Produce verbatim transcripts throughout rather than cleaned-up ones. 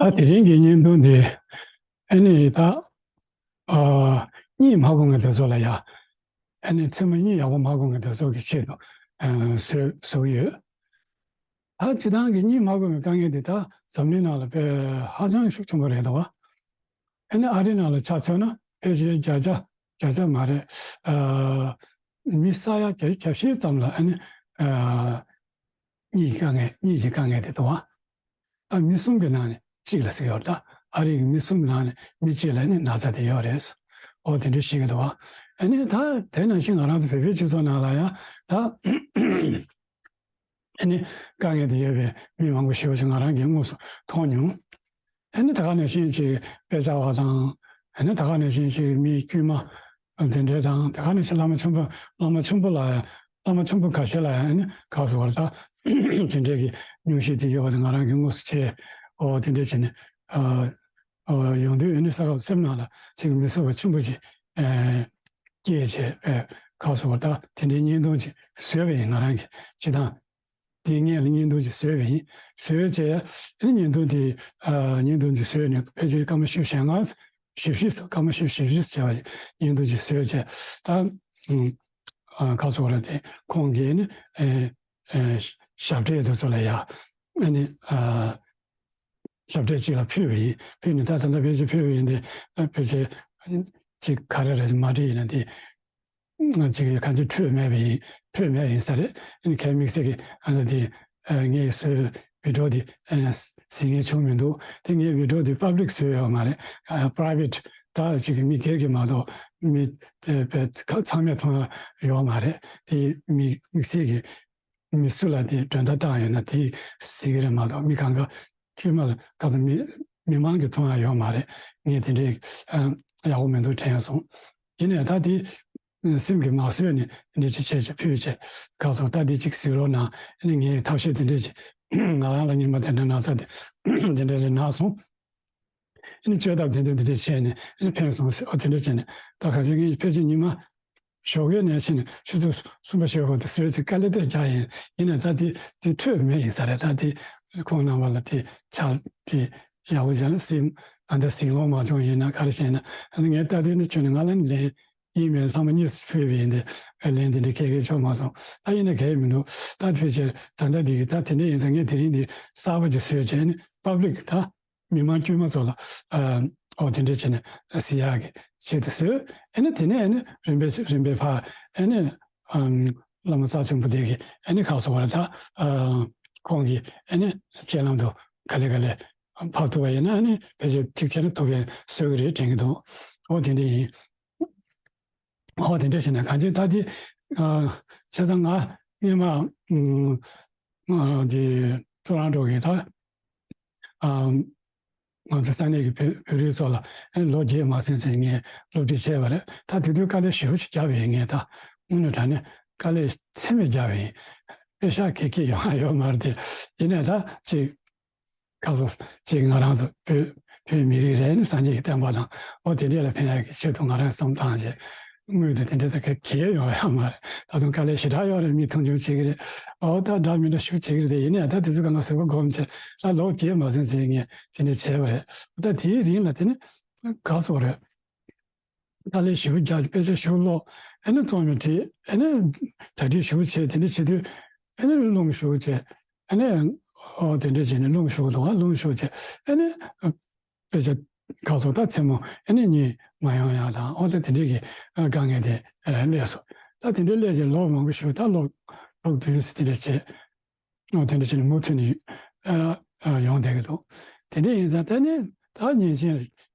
ད་དེ་རིང་གི་བརྙན་ཐུང་འདི་ཨ་ནི་ད་ཨ་གཉིད་མ་ཁུག་མཁན་དེ་ཚོ་ལ་ཡ། ཨ་ནི་མཚན་མོ་གཉིད་ཡག་པོ་མ་ཁུག་མཁན་དེ་ཚོ་གི་ཆེད་དུ་ཨ་བཟོས་བཟོས་ཡོད། ད་སྤྱིར་བཏང་གི་གཉིད་མ་ཁུག་མཁན་དཀའ་ངལ་འདི་ད་འཛམ་གླིང་ནང་ལ་དཔེ་ཧ་ཅང་ཤུགས་ཆེན་པོ་རེད་འདུག་བ། ཨ་ནི་ཨ་རི་ནང་ལ་ཆ་མཚོན་ན་ཕལ་ཆེར་བརྒྱ་ཆ་བརྒྱ་ཆ་མ་རེད། ཨ་མི་ས་ཡ་བརྒྱ་ཆ་གྱ་བཞི་ཙམ་ལ་ཨ་ནི་ཨ་གཉིད་ཀྱི་དཀའ་ངལ་གཉིད་ཀྱི་དཀའ་ངལ་དེ་འདུག་བ། ཨ་མི་གསུམ་གྱི་ནང་ནས་གཅིག་ལ་ཟེར་ཡོད་རེད། ད་ཨ་རི་གི་མི་གསུམ་ནང་ནས་མི་གཅིག་ལ་ནི་ན་ཚ་དེ་ཡོད་རེད། འོ་དེ་འདྲ་ཞིག་གི་འདུག་བ། ཨ་ནི་ད་དེ་ནང་བཞིན་ང་རང་ཚོ་བོད་པའི་སྤྱི་ཚོགས་ནང་ལ་ཡང་ད་ཨ་ནི་དཀའ་ངལ་དེ་ཡོད་པའི་མི་མང་པོ་ཞེ་པོ་ཅིག་ང་རང་གིས་དངོས་སུ་མཐོང་མྱོང་། ཨ་ནི་ད་ག་ནང་བཞིན་ཅིག་དཔེ་ཆ་བ་དང་། ཨ་ནི་ད་ག་ནང་བཞིན་ཅིག་མི་དཀྱུས་མ་དེ་འདྲ་དང་། ད་ག་ནང་བཞིན་བླ་མ་ཆེན་པོ་བླ་མ་ཆེན་པོ་ལ་ཡང་བླ་མ་ཆེན་པོ་ཁ་ཤས་ལ་ཡང་ཨ་ནི་ག་རེ་ཟེར་དགོས་རེད། ད་དེ་འདྲའི་གི་སྙུང་གཞི་དེ་ཡོད་པ་དེ་ང་རང་གིས་དངོས་སུ་བྱས། འོ་དེ་འདྲ་བྱས་ནས་ཨ་ཨ་ཡོང་དུས་ཨ་ནི་ས་ཁམས་སེམས་ནང་ལ་ཅིག་མི་བཟོད་པ་ཆེན་པོ་ཅིག་ཨ་སྐྱེས་བྱས། ཨ་ག་རེ་ཟེར་དགོས་རེད། ད་དེ་འདྲའི་བརྙན་ཐུང་ཅིག་བཟོས་པ་ཡིན། ང་རང་གིས་སྤྱིར་བཏང་། དེའི་སྔོན་ལ་བརྙན་ཐུང་ཅིག་བཟོས་པ་ཡིན། བཟོས་བྱས་ཨ་ནི་བརྙན་ཐུང་དེ་ཨ་བརྙན་ཐུང་དེ་བཟོས་ནས་ཕལ་ཆེར་སྐར་མ་བཞི་བཅུ་ཞེ་ལྔ། བཞི་བཅུ་སྐར་མ་བཞི་བཅུ་ཞེ་བཞི་བྱས་པ་ཅིག་བརྙན་ཐུང་ཅིག་བཟོས་བྱས། ད་ཨ་ག་རེ་ཟེར་དགོས་རེད། དེ་ཁོང་གིས་ནི་ཨ་ཨ་ཞབས་གྲས་དེ་ཚོ་ལ་ཡ་ཨ་ནི་ཨ་ཞབས་གྲས་ཅིག་ལ་ཕུལ་བ་ཡིན། ཕུལ་ནས་ད་ད་ལྟ་ཕལ་ཆེར་ཕུལ་བ་ཡིན་ཏེ། ཨ་ཕལ་ཆེར་ཅིག་ག་རེ་རེད་མ་བྲིས་ཡིན་ན་དེ། ཅིག་གང་ཅི་འཕྲོད་མེད་པ་ཡིན། འཕྲོད་མེད་ཡིན་ས་རེད། ཨ་ནི་ཁའི་དམིགས་བསལ་གྱི་ཨ་ནི་དེ་ཨ་ངས་བཟོས་བི་ཌི་ཡོ་དེ་ཨ་གཟིགས་མཁན་བྱུང་མི་འདུག་དེ་ངས་བི་ཌི་ཡོ་དེ་པབ་ལིག་བཟོས་ཡོད་མ་རེད། ཨ་པ་རའི་ཝེ་ཊི། ད་ཅིག་མི་སྒེར་གྱི་མ་གཏོགས་མི་དེ་དཔེ་ཚང་མས་མཐོང་ཡ་ཡོད་མ་རེད། དེ་མི་དམིགས་བསལ་གྱི་མི་སུ་ལ་དེ་མགྲོན་བརྡ་བཏང་ཡོད་ན་དེ་གཟིགས་ཀྱི་རེད་མ་གཏོགས། མི་གང་ག་དཀྱུས་མ་ལ་ག་ཚོད་མི་མི་མང་གིས་མཐོང་ཡ་ཡོད་མ་རེད། ངས་དེ་འདྲའི་ཨ་ཡག་པོ་མི་འདུག་དྲན་སོང་། ཡིན་ནའི་ད་དེ་སེམས་ཀྱིས་མ་བཟོད་ནས་འདི་ཅིག་བྱས་བྱས་ཕུལ་བྱས། ག་ཚོད་ད་འདི་ཅིག་གཟིགས་རོགས་གནང་། ཨ་ནི་ངས་ཐབས་ཤེས་དེ་འདྲ་ཅིག་ང་རང་ལ་སྔོན་མ་དེ་འདྲ་ན་ཚ་དེ་དེ་འདྲ་རེ་ན་སོང་། ཨ་ནི་བཅོས་ཐབས་དེ་འདྲ་དེ་འདྲ་བྱས་ནས་ཨ་ནི་ཕན་སོང་ཟེར། ཨོ་དེ་འདྲ་བྱས་ནས་ད་ག་ཚོད་ངས་ཕལ་ཆེར་ཉི་མ་ཞོགས་ཀའི་ནས་ཕྱིན་ནས་ཆུ་ཚོད་གསུམ་པ་ཞོགས་པ་དེ་ཟེར་ཅིག་དཀའ་ལས་དེ་རྒྱག་ཡིན། ཡིན་ནའི་ད་དེ་དེ་འཕྲོད་མེད་ཡིན་ས་རེད། ད་དེ་ཁོང་རྣམ་པ་ལ་དེ་ཆ་དེ་ཡག་པོ་བྱས་ན་སེམས་ཨ་ད་སྲིད་ལོང་མ་བྱུང་ཡིན་ན་ག་རེ་བྱས་ན། ཨ་ནི་ངས་ད་དེ་ནི་ཁྱོད་ནི་ང་ལ་ནི་ལན་ཡིན་མེད་ཚང་མ་གཉིས་སུ་ཕུལ་བ་ཡིན་ཏེ། ལན་དེ་འདྲ་གས་གས་ཆོག་མ་སོང་། ད་ཡིན་ན་གས་མི་འདུག་ད་ཕལ་ཆེར་ད་ལྟ་འདི་གི་ད་དེ་འདྲ་ཡིན་ཙང་ངས་དེ་རིང་འདི་གསར་པ་ཅིག་བཟོས་བྱས་ནི་པབ་ལིག་ད། མི་མང་དཀྱུས་མ་ཚོ་ལ་ཨ་ཨོ་དེ་འདྲ་བྱས་ནས་གཟིགས་ཡག་གི་ཆེད་དུ་བཟོས། ཨ་ནི་དེ་ནས་ཨ་ནི་རིམ་པས་རིམ་པས་ཕར་ཨ་ནི་ཨམ་བླ་མ་རྩ་ཆེན་པོ་དེ་གི་ཨ་ནི་ཁ་སོ་བར་ད་ཨ་ཁོང་གི་ཨ་ནི་སྤྱན་ལམ་དུ་ག་ལེ་ག་ལེ་ཕབ་ཐུབ་པ་ཡིན་ན་ཨ་ནི་ཕལ་ཆེར་གཅིག་བྱས་ན་ཐུབ་ཡ་བཟོ་གི་རེད་དྲན་གི་འདུག་ཨོ་དེ་འདྲ་ཡིན། ཨོ་དེ་འདྲ་བྱས་ན་གང་ཅི་ད་དེ་ཨ་བྱས་ཙང་ང་སྔོན་མ་ཨམ་ཨ་དེ་ཊོ་རོན་ཊོ་གི་ད། ཨ་ང་ཚོ་ས་གནས་ཀྱི་བོད་བོད་རིགས་ཚོ་ལ་ཨ་ནི་ལོ་བརྒྱད་མ་ཟིན་ཙམ་ངས་སློབ་ཁྲིད་བྱས་པ་རེད། ད་དེ་དུས་དཀའ་ལས་ཞེ་པོ་ཅིག་བརྒྱབ་པ་ཡིན། ངས་ད་དངོས་གནས་དྲང་གནས་དཀའ་ལས་ཚད་མེད་བརྒྱབ་པ་ཡིན། པེ་ཤག་ག་གེ་ཡོང་ཡ་ཡོད་མ་རེད་དེ། ཡིན་ནའི་ད་ཅིག་ཁ་སོ་ཅིག་ང་རང་ཚོ་བོད་བོད་མི་རིགས་རེད། ཨ་ནི་སངས་རྒྱས་ཀྱི་བསྟན་པ་དང་འོ་དེ་འདྲས་ལ་ཕན་ཡག་གི་ཆེད་དུ་ང་རང་བསམ་བཏང་བྱས། དངུལ་དང་དེ་འདྲ་ད་ག་གེ་ཡོང་ཡ་མ་རེད། ད་དུང་དཀའ་ལས་ཞེ་དྲག་ཡོད་རེད། མི་མཐོང་ཆུང་བྱེད་ཀྱི་རེད། ཨོ་ད་འདྲ་མི་འདྲ་ཞིག་བྱེད་ཀྱི་རེད། ཡིན་ནའི་ད་དེ་ཚོ་གང་ག་བཟོད་པ་སྒོམ་བྱས། ད་ལོ་བརྒྱད་མ་ཟིན་ཙམ་ངས་དེ་འདྲ་བྱས་པ་རེད། ད་དེའི་རིང་ལ་དེ་ནི་ག་སོགས་རེད། དཀའ་ལས་ཞེ་པོ་རྒྱག་པེ་ཤག་ཞེ་པོ་སློག་ཨ་ནི་རྩོམ་ཡིག་བྲིས། ཨ་ནི་གྲ་སྒྲིག་ཞེ་པོ་བྱས། དེ་འདྲ་བྱེད་དུས་ཨ་ནི་རླུང་ཞེ་པོ་བྱས། ཨ་ནི་ཨོ་དེ་འདྲ་བྱས་ནས་རླུང་ཞེ་པོ་འདུག་ཨ་རླུང་ཞེ་པོ་བྱས། ཨ་ནི་དཔེ་ཆ་ག་སོགས་ད་མཚན་མོ་ཨ་ནི་གཉིད་མ་ཡོང་ཡག་དང་། ཨོ་ད་དེ་འདྲའི་གི་དཀའ་ངལ་དེ་སླེབས་སོང་། ད་དེ་འདྲའི་སླེབས་བྱས་ལོ་མང་པོ་ཞིག་ད་ལོ་དྲུག་བདུན་ཙམ་དེ་འདྲ་བྱས། ཨོ་དེ་འདྲ་བྱས་ནས་མུ་མཐུད་ནས་ཡོང་བསྡད་ཀྱི་འདུག་དེ་འདྲ་ཡིན་ཙང་ད་ནི་ད་མཉེན་ཆས་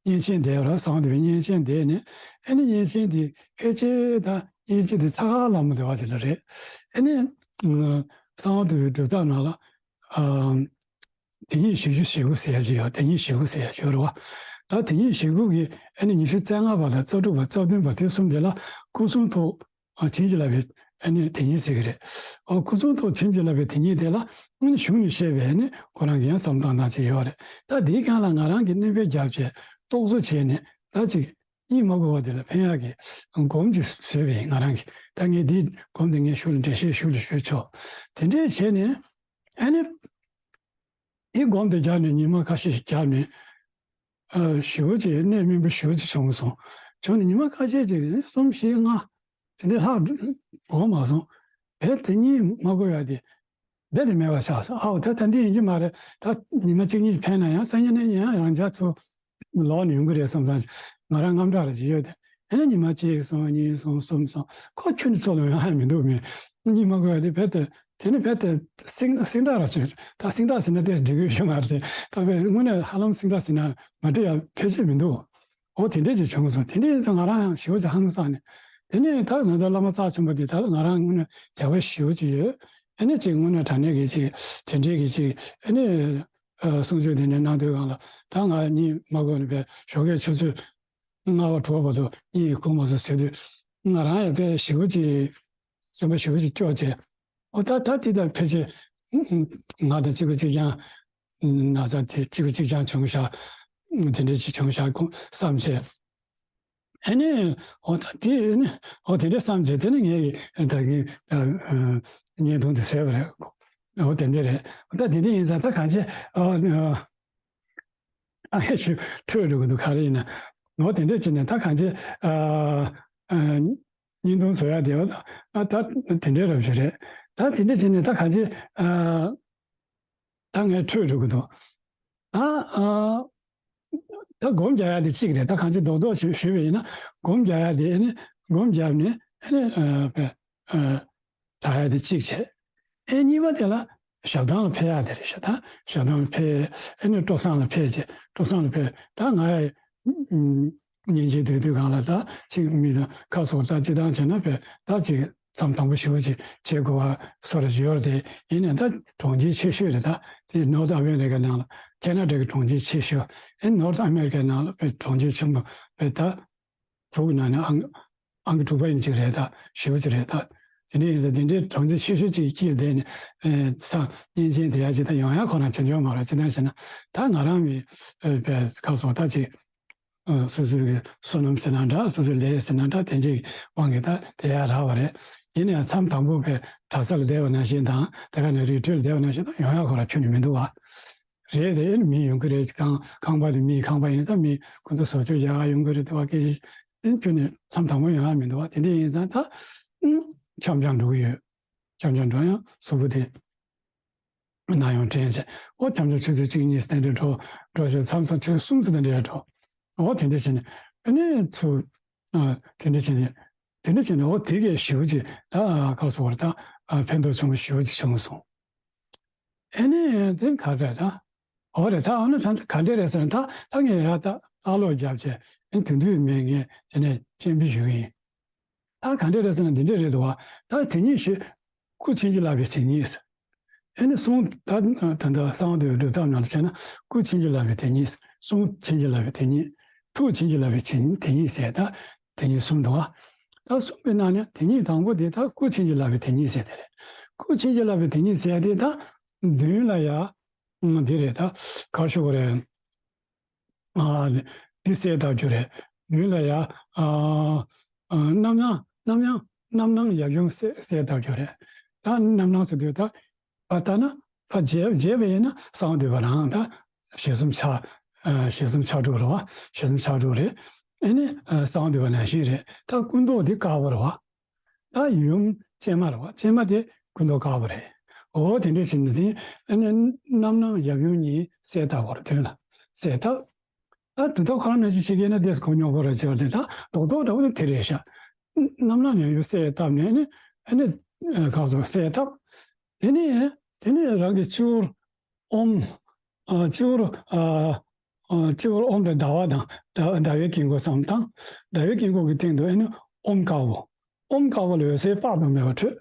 མཉེན་ཆས་འདི་ར་སང་དེ་བས་མཉེན་ཆས་འདི་ནི་ཨ་ནི་མཉེན་ཆས་འདི་ཕལ་ཆེར་ད་མཉེན་ཆས་འདི་ཚ་ཁ་ལ་མོ་དེ་བ་ཅིག་ལ་རེད། ཨ་ནི་སང་དེ་བས་སྒྲུབ་ཐབས་ནང་ལ། དེ་ཉིད་བཞི་བཅུ་ཞེ་དགུ་ཟེར་ཡ་ཅིག་ཡོད། དེ་ཉིད་བཞི་དགུ་ཟེར་ཡ་ཅིག་ཡོད་རེད་བ། ད་དེ་ཉིད་བཞི་དགུ་གི་ཨ་ནི་ཉི་ཤུ་རྩ་ལྔ་པ་དང་རྩ་དྲུག་པ་རྩ་བདུན་པ་དེ་གསུམ་དེ་ལ་སྐུ་གསུང་ཐུགས་བྱིན་གྱིས་བརླབས་པའི་ཨ་ནི་དེ་ཉིད་ཟེར་གི་རེད། ཨོ་སྐུ་གསུང་ཐུགས་བྱིན་གྱིས་བརླབས་པའི་དེ་ཉིད་དེ་ལ་ཨ་ནི་གཞུང་ནས་བཤད་པའི་ཨ་ནི་ཁོ་རང་གི་ཡང་བསམ་སྟངས་སྟངས་ཅིག་ཡོད་རེད། ད་དེའི་སྒང་ལ་ང་རང་གིས་སྣོན་པ་བརྒྱབ་བྱས་རྟོག་བཟོ་བྱས་ནས་ད་ཅིག་གཉིད་མ་ཁུག་པ་དེ་ལ་ཕན་ཡག་གི་སྒོམ་ཅིག་བཟོས་པ་ཡིན་ང་རང་གིས། ད་ངས་འདིའི་སྒོམ་དེ་ངས་ཤུགས་ལ་འགྲེལ་བཤད་ཤུགས་ལ་ཞུས་ཆོག་དེ་འདྲས་བྱས་ནས་ཨ་ནི། དེ་སྒོམ་དེ་རྒྱབ་ནས་ཉི་མ་ཁ་ཤས་ཤིག་རྒྱབ་ནས། ཨ། ཞེ་པོ་ཅིག་གནད་སྨིན་པོ་ཞེ་པོ་ཅིག་བྱུང་སོང་། བྱུང་ནས་ཉི་མ་ཁ་ཤས་ཅིག་གསུམ་བཞི་ལྔ་དེ་འདྲའི་ལྷག་འགོར་མ་སོང་། རྦད་དེ་གཉིད་མ་ཁུག་ཡ་དེ་རྦད་དེ་མེད་པ་ཆགས་སོང་། ཨའོ། ད་ད་འདི་ཡིན་གྱི་མ་རེད། ད་ཉི་མ་གཅིག་གཉིས་ཕན་ན་ཡང་སང་ཉིན་ནས་ཡང་རང་འཇགས་ཚུར་ལོག་ནས་ཡོང་གི་རེད་བསམ་བསམ་ང་རང་དངངས་སྐྲག་རེ་ཅིག་ཡོད་དེ། ཨ་ནི་ཉི་མ་གཅིག་སོང་། གཉིས་སོང་། གསུམ་སོང་། ཁོ་ཁྱོན་ནས་ཚུར་ལོག་ཡོང་ཡ་མི་འདུག་མི་གཉིད་མ་ཁུག་ཡ་དེ་རྦད་དེ། དེ་ནི་རྦད་དེ་སིང་སིང་དྲག་ར་བྱོས། ད་སིང་དྲག་ཟེར་ན་དེ་འགྲིག་གི་ཡོད་མ་རེད། ད་དཔེ་དངོས་གནས་ཧ་ལམ་སིང་དྲག་ཟེར་ན་མ་འགྲིག་ཡ་ཕལ་ཆེར་མི་འདུག་འོ་དེ་འདྲས་ཅིག་བྱུང་སོང་། དེ་འདྲས་ཡིན་ཙང་ང་རང་ཡང་ཞེ་པོ་ཅིག་ཧང་སངས་ནས། དེ་ནས་ད་ང་ཚོ་བླ་མ་རྩ་ཆེན་པོ་དེ་ད་ང་རང་དངོས་གནས་དད་པ་ཞེ་པོ་ཅིག་ཡོད། ཨ་ནི་ཅིག་དངོས་གནས་དྲང་གནས་ཀྱི་ཅིག་དེ་འདྲས་ཀྱི་ཅིག་ཨ་ནི་ཨ་གསུང་ཆོས་དེ་འདྲས་གནང་དུས་སྒང་ལ། ད་ང་གཉིད་མ་ཁུག་ནས་པའི་ཞོགས་ཀས་ཆུ་ཚོད་ལྔ་པ་དྲུག་པ་བར་དུ་གཉིད་ཁུག་མ་སོང་ཟེར་དུས། ང་རང་ཡང་དཔེ་ཞེ་པོ་ཅིག་སེམས་པ་ཞེ་པོ་ཅིག་སྐྱོ་བྱས། འོ་ད་ད་དེ་ལྟར་ཕལ་ཆེར་ང་དང་གཅིག་པ་གཅིག་རྐྱང་། ན་ཚ་དེ་གཅིག་པ་གཅིག་རྐྱང་བྱུང་ཤག་དེ་འདྲ་ཅིག་བྱུང་ཤག་ཁོ་བསམ་བྱས། ཨ་ནི་འོ་ད་དེ་ནི་འོ་དེ་འདྲ་བསམ་བྱས། དེ་ནི་ངས་ད་གིན་ད་བརྙན་ཐུང་དེ་བཟོས་པ་རེད། འོ་དེ་འདྲ་རེད། འོ་ད་དེ་འདྲ་ཡིན་ཙང་ད་གང་བྱས། ཨ། ཨ་ཡེ་ཞུ་འཕྲོས་འགྲོ་གི་འདུག་ག་རེ་ཡིན་ན། འོ་དེ་འདྲས་བྱས་ནས་ད་གང་བྱས། ཨ། ཨ། བརྙན་ཐུང་བཟོ་ཡ་དེ། ཨ། ད་དེ་འདྲས་རབ་ཞིག་རེད། ད་དེ་འདྲས་བྱས་ནས་ད་གང་བྱས། ཨ། ད་ངས་འཕྲོས་འགྲོ་གི་འདུག་ད། ཨ། ད་སྒོམ་རྒྱག་ཡ་དེ་གཅིག་རེད། ད་གང་བྱས་རྡོག་རྡོག་ཞུ་ཞུས་པ་ཡིན་ན། སྒོམ་རྒྱག་ཡ་དེ་ཨ་ནི་སྒོམ་བརྒྱབ་ནས་ཨ་ནི་ཨ། ཨ། དྲག་ཡ་དེ་གཅིག་བྱས། ཨེ་གཉིས་པ་དེ་ལ་ཞབས་ཐང་ལ་ཕེབས་ཡ་དེ་རེད་ཤག་ད་ཞབས་ཐང་ལ་ཕེབས། ཨེ་ནས་སྤྲོ་བསམ་ལ་ཕེབས་བྱས། སྤྲོ་བསམ་ལ་ཕེབས། ད་ང་ཡ་ཉིན་གཅིག་སྡོད་དུས་སྒང་ལ་ད་ཅིག་མི་དང་ཁ་སོ་ད་སྤྱི་བཏང་བྱས་ན་ཕེབས། ད་ཅིག་མཚམས་དང་པོ་ཞེ་པོ་ཅིག་བྱེད་དགོས་པ་སོགས་རེ་ཡོད་རེད་དེ། ཡིན་ནའང་ད་གྲོང་ཁྱེར་ཆེ་ཤོས་རེད། ད་དེ་North America ནང་ལ་ཁེ་ན་ཌ་གི་གྲོང་ཁྱེར་ཆེ་ཤོས། ཨེ་North America ནང་ལ་ཕེབས། གྲོང་ཁྱེར་ཆེན་པོ་ཕེབས། ད། དྲུག་ནང་ནས་ཨང་ཨང་ཀི་དྲུག་པ་ཡིན་གཅིག་རེད། ད་ཞེ་པོ་ཅིག་རེད། ད་དེ་འདྲ་ཡིན་ཙང་དེ་འདྲའི་གྲོང་ཁྱེར་ཆེ་ཤོས་ཅིག་སྐྱེས་བསྡད་ནས། ཨེ། སང་ཉིན་ཆེན་དེ་ཡ་ཅིག་ད་ཡོང་ཡ་ཁོ་རང་ཆ་འཇོག་མ་རེད། ཅི་ད་ཟེར་ན་ད་ང་རང་མི་ཨེ་བས་ཁ་སོང་ད་ཅིག་ཨ། སོ་སོའི་གི་བསོད་ནམས་ཟེར་ན་འདྲ། སོ་སོའི་ལས་ཟེར་ན་འདྲ། དེ་འདྲའི་དབང་གིས་ད་དེ་ཡ་རག་པ་རེད། ཡིན་ནའང་མཚམས་དང་པོ་བས་གྲྭ་ས་ལ་བསྡད་པ་ནང་བཞིན་དང་། དེ་ག་ནས་རི་ཁྲོད་ལ་བསྡད་པ་ནང་བཞིན་ད་ཡོང་ཡ་ཁོ་རང་ཁྱོན་ནས་མི་འདུག་བ། རེད་དེ། ཨེ་ནི་མི་ཡོང་གི་རེད། ཁང་ཁང་པ་དེ་མིའི་ཁང་པ་ཡིན་ཙང་མི་ཁོ་ཚོ་བཟོ་བཅོས་རྒྱག་ག་ཡོང་གི་རེད། དེ་བ་སྐད་ཆ་ཨེ་ནི་ཁྱོན་ནས་མཚམས་དང་པོ་ཡོང་ཡ་མི་འདུག་བ། དེ་འདྲ་ཡིན་ཙང་ད་ཨུམ་འཆམ་འཆམ་འགྲོ་གི་ཡོད། འཆམ་འཆམ་འགྲོ་ཡང་གཟུགས་པོ་དེ་ན་ཡང་དྲན་བྱས། འོ་འཆམ་འཆམ་ཆུ་ཚོད་གཅིག་གཉིས་དེ་འདྲ་འགྲོ་འགྲོ་བྱས། མཚམས་མཚམས་ཆུ་ཚོད་གསུམ་ཙམ་དེ་འདྲ་འགྲོ། འོ་དེ་འདྲ་བྱས་ནས་ཨ་ནི་ཚུར། ཨ། དེ་འདྲ་བྱས་ནས་དེ་འདྲ་བྱས་ནས་འོ་དེ་གས་ཞེ་པོ་ཅིག་ད་ག་རེ་ཟེར་དགོས་རེད། ད་ཨ་ཕན་ཐོགས་ཆེན་པོ་ཞེ་པོ་ཅིག་བྱུང་སོང་། ཨེ་ནས་དེ་ག་རེད་ད། འོ་རེད། ད་འོ་ན་ད་ག་འདྲས་རེད་ཟེར་ན། ད་ད་ངས་ཡར་ད་ཨ་ལོག་བརྒྱབ་བྱས། ཨེ་དེ་དུས་མེད། ངས་དེ་ནས་སྤྱན་འབུལ་ཞུ་གི་ཡིན། ད་ག་འདྲས་རེད་ཟེར་ན་འདི་འདྲས་རེད་འདུག་བ། ད་དེ་ཉིད་ཞེས། སྐུ་བྱིན་གྱིས་བརླབས་པའི་དེ་ཉིད་ཟེར། ཨེ་ནས་གསུང་ད་ད་ལྟ་གསང་བ་འདུས་པའི་སྒྲུབ་ཐབས་ནང་ལ་བྱས་ན། སྐུ་བྱིན་གྱིས་བརླབས་པའི་དེ་ཉིད། གསུང་བྱིན་གྱིས་བརླབས་པའི་དེ་ཉིད། ཐུགས་བྱིན་གྱིས་བརླབས་པའི་བྱིན་དེ་ཉིད་ཟེར། ད་དེ་ཉིད་གསུམ་འདུག་བ། ད་གསུམ་པའི་ནང་ནས་དེ་ཉིད་དང་པོ་དེ་ད་སྐུ་བྱིན་གྱིས་བརླབས་པའི་དེ་ཉིད་ཟེར་དེ་རེད། སྐུ་བྱིན་གྱིས་བརླབས་པའི་དེ་ཉིད་ཟེར་དེ་ད་མདུན་ལ་ཡ། ཨང་། འདི་རེད། ད་ག་རེ་ཞུ་དགོས་རེད། ཨ། འདི་གསལ་བཏབ་རྒྱུ་རེད། མདུན་ལ་ཡ། ཨ། ཨ། རྣམ་སྣང་རྣམ་སྣང་རྣམ་སྣང་ཡབ་ཡུམ་གསལ་གསལ་བཏབ་རྒྱུ་རེད། ད་རྣམ་སྣང་ཟེར་དུས་ད་ཕར་ལྟ་ན། ཕར་བྱས་བྱས་པ་ཡིན་ན་གསང་བ་འདུས་པ་རང་ད་ཞལ་གསུམ་ཕྱག་ཨ། ཞལ་གསུམ་ཕྱག་དྲུག་རེད་བ། ཞལ་གསུམ་ཕྱག་དྲུག་རེད། ཨེ་ནི་ཨ། གསང་བ་འདུས་པ་ནང་བཞིན་རེད། ད་སྐུ་མདོག་འདི་དཀར་པོ་རེད་བ། ད་ཡུམ་སྤྱན་མ་རེད་བ། སྤྱན་མ་དེ་སྐུ་མདོག་དཀར་པོ་རེད། འོ་དེ་འདྲ་ཞིག་འདི་ཨ་ནི་རྣམ་སྣང་ཡབ་ཡུམ་གཉིས་གསལ་བཏབ་པ་རེད། མདུན་ལ་གསལ་བཏབ། ད་དུས་ད་ཁོ་རང་ནང་བཞིན་ཞིག་ཡིན་ན་དེས་གོ་མྱོང་གོ་ར་བྱས་པ་དེ། ད་རྡོག་རྡོག་འདྲ་བོ་དེ་དེ་རེད་ཤག་རྣམ་སྣང་ཡབ་ཡུམ་གསལ་བཏབ་ནས་ཨ་ནི་ཨ་ནི་ག་རེ་ཟེར། གསལ་བཏབ། དེ་ནས་དེ་ནས་རང་གི་སྤྱི་བོར་ཨོཾ། ཨ། སྤྱི་བོར། ཨ། ཨ། སྤྱི་བོར་ཨོཾ་དང་ཟླ་བ་དང་ཟླ་ཟླ་བའི་དཀྱིལ་འཁོར་བསམ་བཏང་། ཟླ་བའི་དཀྱིལ་འཁོར་གྱི་སྟེང་དུ་ཨ་ནི་ཨོཾ་དཀར་པོ། ཨོཾ་དཀར་པོ་ལས་འོད་ཟེར་དཔག་ཏུ་མེད་པ་འཕྲོས།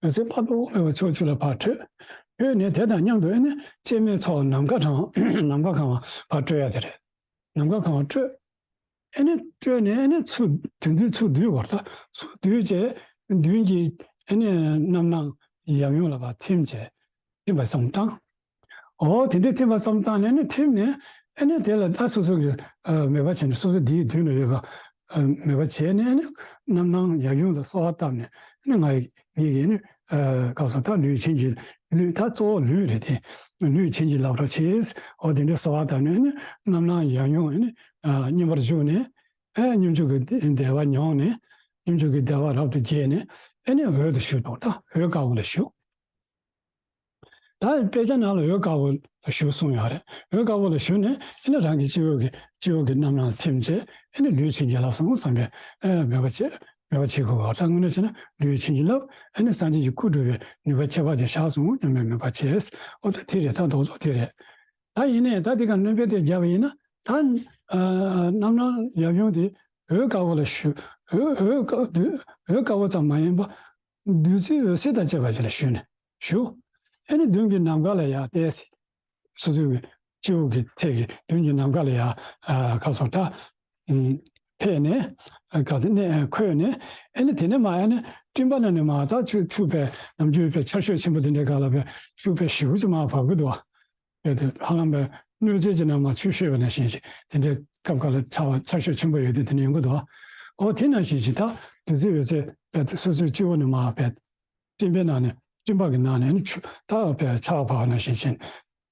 འོད་ཟེར་དཔག་ཏུ་མེད་པ་ཕྱོགས་བཅུ་ལ་ཕར་འཕྲོས། འཕྲོས་ནས་དེ་དང་མཉམ་དུ་ཨ་ནི་སྐྱེ་མེད་ཚོགས་ནམ་མཁའ་གང་ནམ་མཁའ་གང་བ་ཕར་སྤྲོ་ཡ་དེ་རེད། ནམ་མཁའ་གང་བ་སྤྲོས། ཨ་ནི་སྤྲོས་ནས་ཨ་ནི་ཚུར་དེ་དུས་ཚུར་བསྡུས་པར། ད་ཚུར་བསྡུས་བྱས་མདུན་གྱི་ཨ་ནི་རྣམ་སྣང་ཡབ་ཡུམ་ལ་ཕར་ཐིམ་བྱས། ཐིམ་པ་བསམ་བཏང་། འོ་དེ་འདྲའི་ཐིམ་པ་བསམ་བཏང་ནས་ཨ་ནི་ཐིམ་ནས་ཨ་ནི་དེ་ལ་ད་སོ་སོ་གི་ཨ་མོས་པ་བྱས་ནས་སོ་སོ་འདིའི་མདུན་ལ་ཡོད་པ་ཨ་མོས་པ་བྱས་ནས་ཨ་ནི་རྣམ་སྣང་ཡབ་ཡུམ་ལ་གསོལ་བ་བཏབ་ནས་ཨ་ནི་ང་ཡི་ངེད་ཀྱིས་ཨ་ནི་ ཨ་ག་སོ་ད་ལུས་བྱིན་གྱིས། ལུས་ད་གཙོ་བོ་ལུས་རེད་དེ། ལུས་བྱིན་གྱིས་བརླབ་པར་བྱེད། འོ་དེ་འདྲའི་གསོལ་བ་བཏབ་ནས་ནི་རྣམ་སྣང་ཡབ་ཡུམ་ནི་ཨ་བསྙེན་པར་ཞུགས་ནས། ཨེ་སྙོམས་འཇུག་གི་བདེ་བ་མྱོང་ནས། སྙོམས་འཇུག་གི་བདེ་བ་རབ་ཏུ་རྒྱས་ནས། ཨེ་ནི་འོད་དུ་ཞུགས་དང་། ད་འོད་དཀར་པོ་ལ་ཞུགས། ད་དཔེ་ཆ་ནང་ལ་འོད་དཀར་པོ་ལ་ཞུགས་གསུངས་ཡོད་རེད། འོད་དཀར་པོ་ལ་ཞུགས་ནས་ཨེ་ནི་རང་གི་སྤྱི་བོ་གི་སྤྱི་བོ་གི་རྣམ་སྣང་ལ་ཐིམ་བྱས། ཨེ་ནི་ལུས་བྱིན་གྱིས་བརླབས་སོང་བསམ་པའི་ཨེ་མོས་པ་བྱེད། མོས་པ་བྱེད་དགོས་པ། ད་དངོས་གནས་བྱས་ན་ལུས་བྱིན་གྱིས་བརླབས། ཨེ་ནི་སངས་རྒྱས་ཀྱི་སྐུ་འགྲུབ་པའི་ནུས་པ་ཁྱད་པར་ཅན་ཤར་སོང་སྙམ་པའི་མོས་པ་བྱས། འོ་ད་དེ་རེད། ད་རྡོག་རྡོག་དེ་རེད། ད་ཡིན་ནའི་ད་འདི་ག་སྣོན་པ་དེ་བརྒྱབ་པ་ཡིན་ན། ད་ཨ་རྣམ་སྣང་ཡབ་ཡུམ་དེ་འོད་དཀར་པོ་ལ་ཞུགས། འོད་འོད་དཀར་འོད་དཀར་པོ་ཙམ་མ་ཡིན་པ། བདུད་རྩི་འོད་ཟེར་དང་བཅས་པ་ཅིག་ལ་ཞུགས་ནས་ཞུགས། ཨེ་ནི་མདུན་གྱི་ནམ་མཁའ་ལ་ཡར་བལྟས། སོ་སོའི་སྤྱི་བོ་གི་ཐད་ཀྱི་མདུན་གྱི་ནམ་མཁའ་ལ་ཡར་ཨ་ག་སོ་ད་ཨུམ་ཕེབས་ནས། ཨ་ག་ཚོད་ནས་འཁོད་ནས། ཨེ་ནི་དེ་ནས་མར་ཨེ་ནི་སྤྲིན་པ་རྣམས་ནས་མར་ད་ཆུ་ཆུ་བས་ནམ་རྒྱུན་བས་ཆར་ཞོད་ཆེན་པོ་དེ་འདྲའི་སྒང་ལ་བས་ཆུ་བས་ཞེ་པོ་ཅིག་མར་བབས་ཀྱི་འདུག་བ། བས་དེ་ཧ་ལམ་བས་གནོད་བྱེད་ཀྱི་ནང་མར་ཆུ་ཤོད་པ་ནང་བཞིན་ཅིག་དེ་འདྲའི་སྐབས་འགའ་ལ་ཆར་བ་ཆར་ཞོད་ཆེན་པོ་ཡོད་དེ་དེ་འདྲ་ཡོང་གི་འདུག་བ། འོ་དེ་ནང་བཞིན་ཅིག་ད་བདུད་རྩི་འོད་ཟེར་བས་སོ་སོའི་སྤྱི་བོ་ནས་མར་བས་སྤྲིན་པའི་ནང་ནས་སྤྲིན་པ་གི་ནང་ནས་ནི་ཆུ་ད་བས་ཆར་བབས་པ་ནང་བཞིན་ཅིག་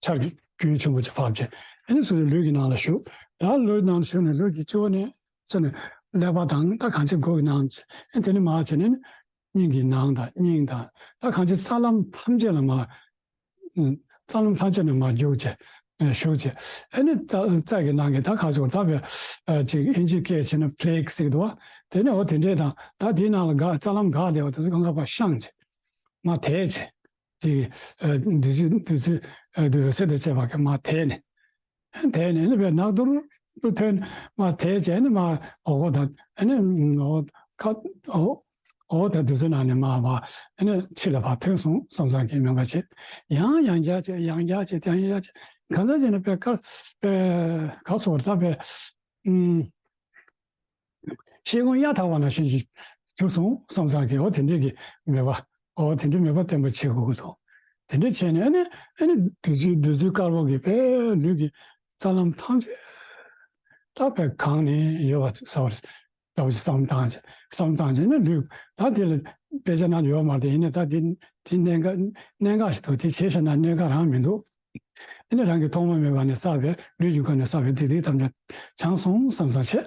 ཆར་གྱི་རྒྱུན་ཆེན་པོ་ཅིག་བབས་བྱས། ཨེ་ནི་སོ་སོའི་ལུས་ཀྱི་ནང་ལ་ཞུགས། ད་ལུས་ནང་ལ་ཞུགས་ནས་ལུས་ཀྱི་སྤྱི་བོ་ནས་ཚུར་ནས་ཀླད་པ་དང་ད་གང་ཅི་མགོ་གི་ནང་། ཨེ་དེ་ནས་མར་བྱས་ནས་ནི་སྙིང་གི་ནང་དང་སྙིང་དང་ད་གང་ཅི་རྩ་ལམ་ཐམས་ཅད་ལ་མར། ཨུམ། རྩ་ལམ་ཐམས་ཅད་ནས་མར་རྒྱུགས་བྱས། ཨེ་ཞུགས་བྱས། ཨེ་ནི་རྩ་རྩ་གི་ནང་གི་ད་ག་ཚོད་ད་བས་ཨ་ཅིག་ཨིན་ཇིའི་སྐད་བྱས་ན་པི་ལེག་ཟེར་གི་འདུག་བ། དེ་ནས་འོ་དེ་འདྲས་དང་ད་དེའི་ནང་ལ་འགག་རྩ་ལམ་འགག་བསྡད་པ་དེ་ཚོ་གང་ག་ཕར་བཤངས་བྱས། མར་དེད་བྱས། དེ་གི་ཨ་བདུད་རྩི་བདུད་རྩི་ཨ་འོད་ཟེར་དང་བཅས་པ་གིས་མར་དེད་ནས། དེད་ནས་ནི་བས་ནག་དུར་དུ་ཐོན། མར་དེད་བྱས་ནི་མར་འོ་སྐོལ་དང་ཨ་ནི་འོ་ཁ་འོ་འོ་ད་དེ་ཚོའི་ནང་ནས་མར་མར་ཨ་ནི་ཕྱི་ལ་ཕར་ཐོན་སོང་བསམ་བསམ་གྱི་མོས་པ་བྱས། ཡང་ཡང་བརྒྱབ་བྱས་ཡང་བརྒྱབ་བྱས་ཡང་བརྒྱབ་བྱས་གང་ཟག་ཅིག་ནི་བས་ག་བས་ག་སོ་ད་བས་ཨུམ། ཤེལ་སྒོང་གཡའ་དག་པ་ནང་བཞིན་ཞིག་གྱུར་སོང་བསམ་བསམ་གྱི་འོ་དེ་འདྲས་ཀྱི་མོས་པ། འོ་དེ་འདྲས་མོས་པ་བརྟན་པོ་བྱེད་དགོས་ཀྱི་འདུག་དེ་འདྲས་བྱས་ནས་ཨ་ནི་ཨ་ནི་བདུད་རྩི་བདུད་རྩི་དཀར་པོ་གིས་བས་ལུས་ཀྱི་རྩ་ལམ་ཐམས་ཅད་ད་བས་གང་ནས་ཡོད་པ་ཟེར་བ་ལྟ་བུ་ཞིག་བསམ་བཏང་བྱས་བསམ་བཏང་བྱས་ནས་ལུས་ད་དེ་ལ་དཔེ་ཆ་ནང་ཡོད་མ་རེད། ཡིན་ནའི་ད་དེ་དེ་གནད་འགག་གནད་འགག་ཞིག་འདུག་དེ་བྱས་བཞག་ན་གནད་འགག་རང་མི་འདུག་ཨ་ནི་རང་གི་ཐོག་མ་མེད་པ་ནས་བསགས་པའི་ལུས་ཀྱི་སྒོ་ནས་བསགས་པའི་སྡིག་སྡིག་ཐམས་ཅད་བྱང་སོང་བསམ་བསམ་བྱས།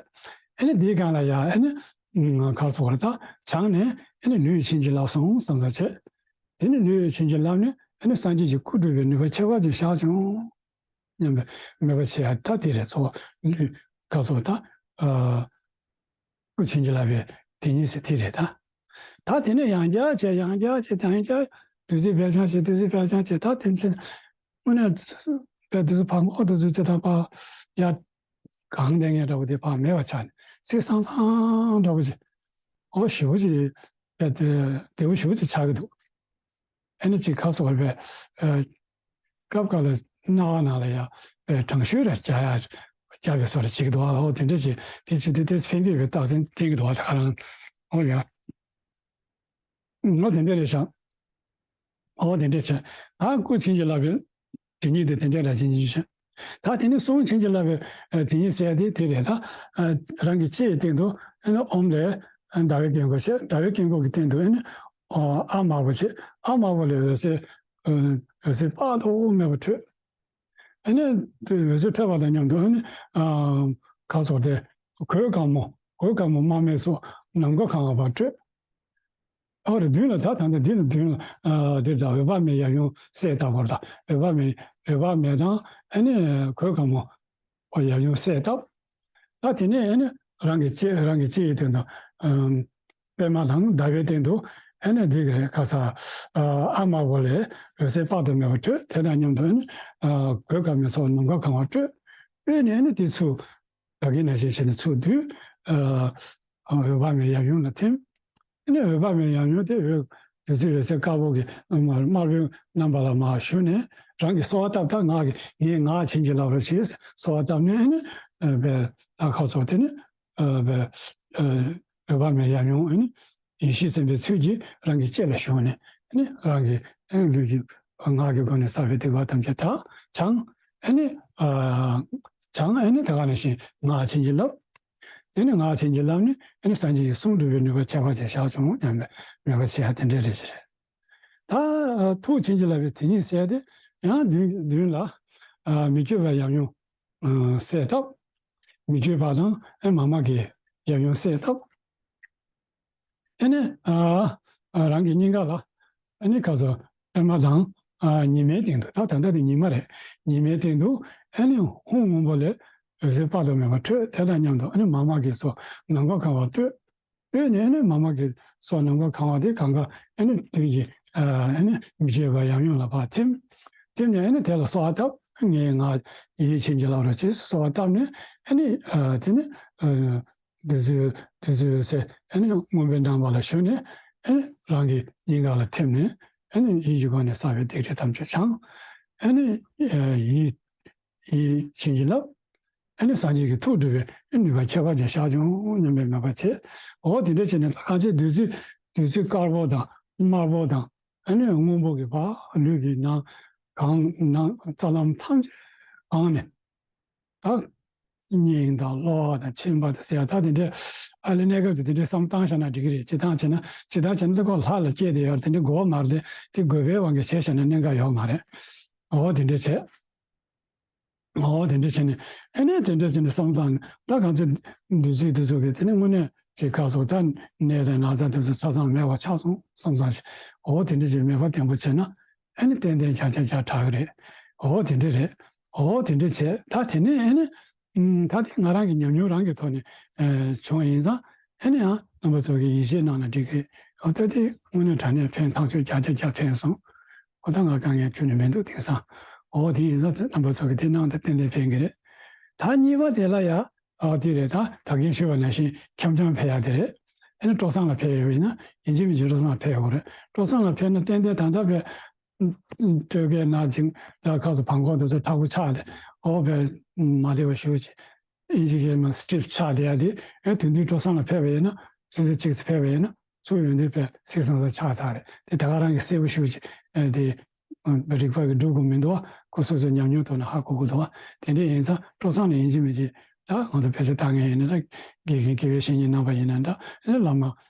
ཨ་ནི་འདིའི་སྒང་ལ་ཡང་ཨ་ནི་ག་རེ་ཟེར་དགོས་རེད། ད་བྱང་ནས་ཨ་ནི་ལུས་བྱིན་གྱིས་བརླབས་སོང་བསམ་བསམ་བྱས། དེ་ནི་ལུས་བྱིན་གྱིས་བརླབས་ནས་ཨ་ནི་སངས་རྒྱས་ཀྱི་སྐུ་འགྲུབ་པའི་ནུས་པ་ཁྱད་པར་ཅན་ཤར་བྱུང་སྙམ་པའི་མོས་པ་བྱེད་ཡ་ད་དེ་རེད། གཙོ་བོ་ལུས་ག་རེ་ཟེར་དགོས། ད་ཨ། སྐུ་བྱིན་གྱིས་བརླབས་པའི་དེ་ཉིད་ཟེར་དེ་རེད་ད། ད་དེ་ནས་ཡང་བསྐྱར་བྱས་ཡང་བསྐྱར་བྱས་ད་ཡང་བསྐྱར་བདུད་རྩི་བེར་ཆང་བྱས་བདུད་རྩི་བེར་ཆང་བྱས་ད་དེ་ཚེ་དངོས་གནས་བས་དེ་ཚོ་ཕར་འགོག་དེ་ཚོ་ཅི་ད་ཕར་ཡར་གང་བསྡད་མཁན་འདྲ་བོ་དེ་ཕར་མེད་པ་ཆགས་ནས་ཚེ་སང་སང་འདྲ་བོ་ཅིག་འོ་ཞེ་པོ་ཅིག་བས་དེ་བདེ་པོ་ཞེ་པོ་ཅིག་ཆགས་ཀྱི་འདུག་ཨ་ནི་ཅིག་ག་རེ་ཟེར་དགོས་རེད། སྐབས་འགའ་ལ་སྣང་བ་ནང་ལ་ཡང་དྲང་ཤོས་ར་རྒྱག་ཡ་རྒྱག་པའི་བཟོ་འདྲ་བྱེད་ཀྱི་འདུག་ཨ་འོ་དེ་འདྲ་བྱེད་དེ་བྱེད་དུས་དེ་ཕན་གྱི་ཡོད་པའི་རྟགས་མཚན་བསྟན་གྱི་འདུག་ཨ་ད་ག་རང་འོ་ཡ། འོ་དེ་འདྲ་རེད་ཤག་འོ་དེ་འདྲ་བྱས། ད་སྐུ་བྱིན་གྱིས་བརླབས་པའི་དེ་ཉིད་དེ་དེ་འདྲ་ར་བྱིན་གྱིས་བྱས། ད་དེ་ནས་གསུང་བྱིན་གྱིས་བརླབས་པའི་དེ་ཉིད་ཟེར་ཡ་དེ་དེ་རེད་ད། རང་གི་ལྕེའི་སྟེང་དུ་ཨ་ནི་ཨོཾ་ལས་ཟླ་བའི་དཀྱིལ་འཁོར་བྱས། ཟླ་བའི་དཀྱིལ་འཁོར་གྱི་སྟེང་དུ་ཨ་ནི་ཨ་དམར་པོ་བྱས། ཨ་དམར་པོ་ལས་འོད་ཟེར་འོད་ཟེར་དཔག་ཏུ་མེད་པ་འཕྲོས། ཨ་ནི་དེ་འོད་ཟེར་འཕྲོས་པ་དང་མཉམ་དུ་ཨ་ནི་ག་རེ་ཟེར་དེ་གོས་དཀར་མོ་གོས་དཀར་མོ་དམར་མེ་སོགས་ནམ་མཁའ་གང་བ་འཕྲོས། ཨོ་རེ་མདུན་ལ་ད་ད་ལྟ་འདི་ལ་མདུན་ལ་འདིར་ད་འོད་དཔག་མེད་ཡབ་ཡུམ་གསལ་བཏབ་པར་ད་འོད་དཔག་མེད་འོད་དཔག་མེད་དང་ཨ་ནི་གོས་དཀར་མོ་ཨོ་ཡབ་ཡུམ་གསལ་བཏབ། ད་དེ་ནས་ཨ་ནི་རང་གི་ལྕེ་རང་གི་ལྕེ་ཡི་སྟེང་དུ་ཨམ་པད་མ་དང་ཟླ་བའི་སྟེང་དུ་ཨ་ནི་འདི་གི་རེད་ག་ས་ཨ་དམར་པོ་ལས་འོད་ཟེར་དཔག་ཏུ་མེད་པ་འཕྲོས། དེ་དང་མཉམ་དུ་ཨ་ནི་གོས་དཀར་མེ་སོགས་ནམ་མཁའ་གང་བ་འཕྲོས། འཕྲོས་ནས་ཨ་ནི་དེ་ཚུར་ད་གིན་ནང་བཞིན་བྱས་ནས་ཚུར་བསྡུས། ཨ་འོད་དཔག་མེད་ཡབ་ཡུམ་ལ་ཐིམ། ཨ་ནི་འོད་དཔག་མེད་ཡབ་ཡུམ་དེ་འོད་བདུད་རྩི་འོད་ཟེར་དཀར་པོ་གི་དམར་པོའི་རྣམ་པ་ལ་མར་ཞུགས་ནས་རང་གིས་གསོལ་བ་བཏབ། ད་ངག་གིས་ངས་ངག་བྱིན་གྱིས་བརླབ་པར་བྱེད་གསོལ་བ་བཏབ་ནས་ཨ་ནི་ཨ་བས་ལྷ་ཁ་སོགས་དེ་ནི་ཨ་བས་ཨ་འོད་དཔག་མེད་ཡབ་ཡུམ་ཨ་ནི་ཡེ་ཤེས་སེམས་དཔའི་ཚུལ་གྱིས་རང་གི་ལྕེ་ལ་ཞུགས་ནས་ཨ་ནི་རང་གི་ཨ་ནི་ལུས་ཀྱི་ངག་གི་སྒོ་ནས་བསགས་པའི་སྡིག་པ་ཐམས་ཅད་དག་བྱང་། ཨ་ནི་ཨ་བྱང་ཨ་ནི་ད་ག་ནང་བཞིན་ངག་བྱིན་གྱིས་བརླབས། དེ་ནས་ངག་བྱིན་གྱིས་བརླབས་ནས་ཨ་ནི་སངས་རྒྱས་ཀྱི་གསུང་འགྲུབ་པའི་ནུས་པ་ཁྱད་པར་ཅན་ཤར་བྱུང་སྙམ་པའི་མོས་པ་བྱེད་ཡ་དེ་འདྲ་རེད་ཟེར། ད་ཐུགས་བྱིན་གྱིས་བརླབས་པའི་དེ་ཉིད་གསལ་ཏེ་ཡང་མདུན་མདུན་ལ་མི་བསྐྱོད་པའི་ཡབ་ཡུམ་གསལ་བཏབ། མི་བསྐྱོད་པ་དང་ཨེ་མཱ་མ་གི་ཡབ་ཡུམ་གསལ་བཏབ། ཨེ་ནི་ཨ་ཨ་རང་གི་སྙིང་ག་ལ་ཨེ་ནི་ཁ་སོ་པད་མ་དང་ཨ་ཉི་མའི་སྟེང་དུ། ད་ད་ལྟ་དེ་ཉི་མ་རེད། ཉི་མའི་སྟེང་དུ་ཨེ་ནི་ཧཱུྃ་སྔོན་པོ་ལས་འོད་ཟེར་དཔག་ཏུ་མེད་པ་འཕྲོས། དེ་དང་མཉམ་དུ་ཨེ་ནི་མཱ་མ་གི་སོ་ནམ་མཁའ་གང་བར་སྤྲོས། སྤྲོས་ནས་ཨེ་ནི་མཱ་མ་གི་སོ་ནམ་མཁའ་གང་བ་དེ་གང་ག་ཨེ་ནི་དུས་ཀྱི་ཨ་ཨེ་ནི་མི་བསྐྱོད་པའི་ཡབ་ཡུམ་ལ་ཕར་ཐིམ། ཐིམ་ནས་ཨེ་ནི་དེ་ལ་གསོལ་བ་བཏབ། ངས་ང་ཡིད་བྱིན་གྱིས་བརླབས་རོགས་ཅེས་གསོལ་བ་བཏབ་ནས་ཨེ་ནི་ཨ་དེ་ནི་ཨ་དུས་ཚོད་དུས་ཚོད་ཟེར་ཨེ་ནི་མངོན་པའི་བརྙེས་པ་ལ་ཞུགས་ནས་ཨེ་ནི་རང་གི་སྙིང་ག་ལ་ཐིམ་ནས་ཨེ་ནི་ཡིད་ཀྱི་སྒོ་ནས་བསགས་པའི་སྡིག་སྒྲིབ་ཐམས་ཅད་བྱང་། ཨེ་ནི་ཡིད་ཡིད་བྱིན་གྱིས་བརླབས། ཨེ་ནི་སངས་རྒྱས་ཀྱི་ཐུགས་སྒྲུབ་པའི་ནུས་པ་ཁྱད་པར་ཅན་ཤར་བྱུང་སྙམ་པའི་མོས་པ་བྱས། འོ་དེ་འདྲ་བྱས་ནས་གང་ཚེ་བདུད་རྩི་བདུད་རྩི་དཀར་པོ་དང་དམར་པོ་དང་ཨེ་ནི་སྔོན་པོ་གི་བ་ལུས་ཀྱི་ནང་གང་ནང་རྩ་ལམ་ཐམས་ཅད་གང་ནས། ད་སྙིང་དང་གློ་བ་དང་མཆིན་པ་དང་ཟེར་ཡ་ད་དེ་འདྲའི་ཨ་ལས་གནས་སྐབས་དེ་དེ་འདྲའི་བསམ་བཏང་བཞག་ན་འགྲིག་གི་རེད། ཅི་ཐང་བྱས་ན་ཅི་ཐང་བྱས་ན་ད་ཁོ་ལྷ་ལ་སྐྱེས་དེ་ཡོད་རེད། དེ་འདྲའི་དགོས་པ་མ་རེད། དེ་དགོས་པའི་དབང་གིས་བྱས་བཞག་ན་གནད་འགག་ཡོད་མ་རེད། འོ་དེ་འདྲ་བྱས། འོ་དེ་འདྲ་བྱས་ནས་ཨེ་ནས་དེ་འདྲ་བྱས་ནས་བསམ་བཏང་ད་གང་ཚེ་བདུད་རྩི་དེ་ཚོ་གི་དེ་ནས་དངོས་གནས་ཅིག་ཁ་སོ་ད་ནད་དང་ན་ཚ་དེ་ཚོ་ཆ་ཚང་མེད་པ་ཆགས་སོང་བསམ་ཙང་ཞིག་འོ་དེ་འདྲ་ཅིག་མེད་པ་བརྟན་པོ་བྱས་ན། ཨ་ནི་ཏན་ཏན་བྱ་བྱ་བྱ་དྲག་གི་རེད། འོ་དེ་འདྲ་རེད། འོ་དེ་འདྲ་བྱས་ད་དེ་ནས་ཨ་ནི་ཨུམ་ད་དེ་ང་རང་གི་ཉམས་མྱོང་རང་གི་ཐོག་ནས་ཨ་བྱུང་བ་ཡིན་ཙང་ཨ་ནི་ཡང་རྣམ་པ་ཚོ་གི་ཡིད་ཆེས་གནང་ན་འགྲིག་གི་རེད། འོ་ད་དེ་དངོས་གནས་དྲང་གནས་ཕན་ཐག་ཆོད་བརྒྱ་ཆ་བརྒྱ་ཕན་སོང་། འོ་ད་ང་དཀའ་ངལ་ཁྱོན་ནས་མི་འདུག་དེང་སང་། འོ་དེ་ཡིན་ཙང་རྣམ་པ་ཚོ་གི་དེ་གནང་ད་ཏན་ཏན་ཕན་གི་རེད། ད་གཉིས་པ་དེ་ལ་ཡ། ཨ་དེ་རེད། ད་ད་གིན་ཞུས་པ་ནང་བཞིན་འཆམ་འཆམ་ཕེབས་ཡ་དེ་རེད། ཨ་ནི་སྤྲོ་བསང་ལ་ཕེབས་ཡོད་པ་ཡིན་ན་ཡིན་གཅིག་མིན་གཅིག་སྤྲོ་བསང་ལ་ཕེབས་ཡོད་རེད། སྤྲོ་བསང་ལ་ཕེབས་ན་ཏན་ཏན་ད་ལྟ་བས་སྟོད་སྐད་ནང་ཅིང་ད་ཁ་སོ་བང་གོག་དེ་ཚོ་མཁྲེགས་པོ་ཆགས་ཏེ་འོ་བས་མ་བདེ་བ་ཞུ་ཅིག་ཨིན་ཇི་སྐད་མ་སི་ཊིབ་ཆགས་བསྡད་ཡ་དེ་ཨེ་དེང་དུས་སྤྲོ་བསང་ལ་ཕེབས་པ་ཡིན་ན་ཆུ་ཚོད་གཅིག་ཙམ་ཕེབས་པ་ཡིན་ན་ཚུར་ཡོང་དུས་བས་སིག་སང་ས་ཆགས་ཚར་རེད། དེ་ད་ག་རང་གི་གསལ་པོ་ཞུ་ཅིག་ཨེ་དེ། རིག་པ་གིས་སྒྲུབ་དགོས་མི་འདུག་བ། ཁོ་སོ་སོའི་ཉམས་མྱོང་ཐོག་ནས་ཧ་གོ་དགོས་འདུག་བ། དེ་འདྲ་ཡིན་ཙང་སྤྲོ་བསང་ནི་ཡིན་གཅིག་མིན་གཅིག་ད་ང་ཚོ་ཕལ་ཆེར་ལྟ་མཁན་ཡིན་ན་འདྲ། དགེ་རྒན་དགེ་བའི་བཤེས་གཉེན་རྣམ་པ་ཡིན་ན་འདྲ། ཨེ་བླ་མ་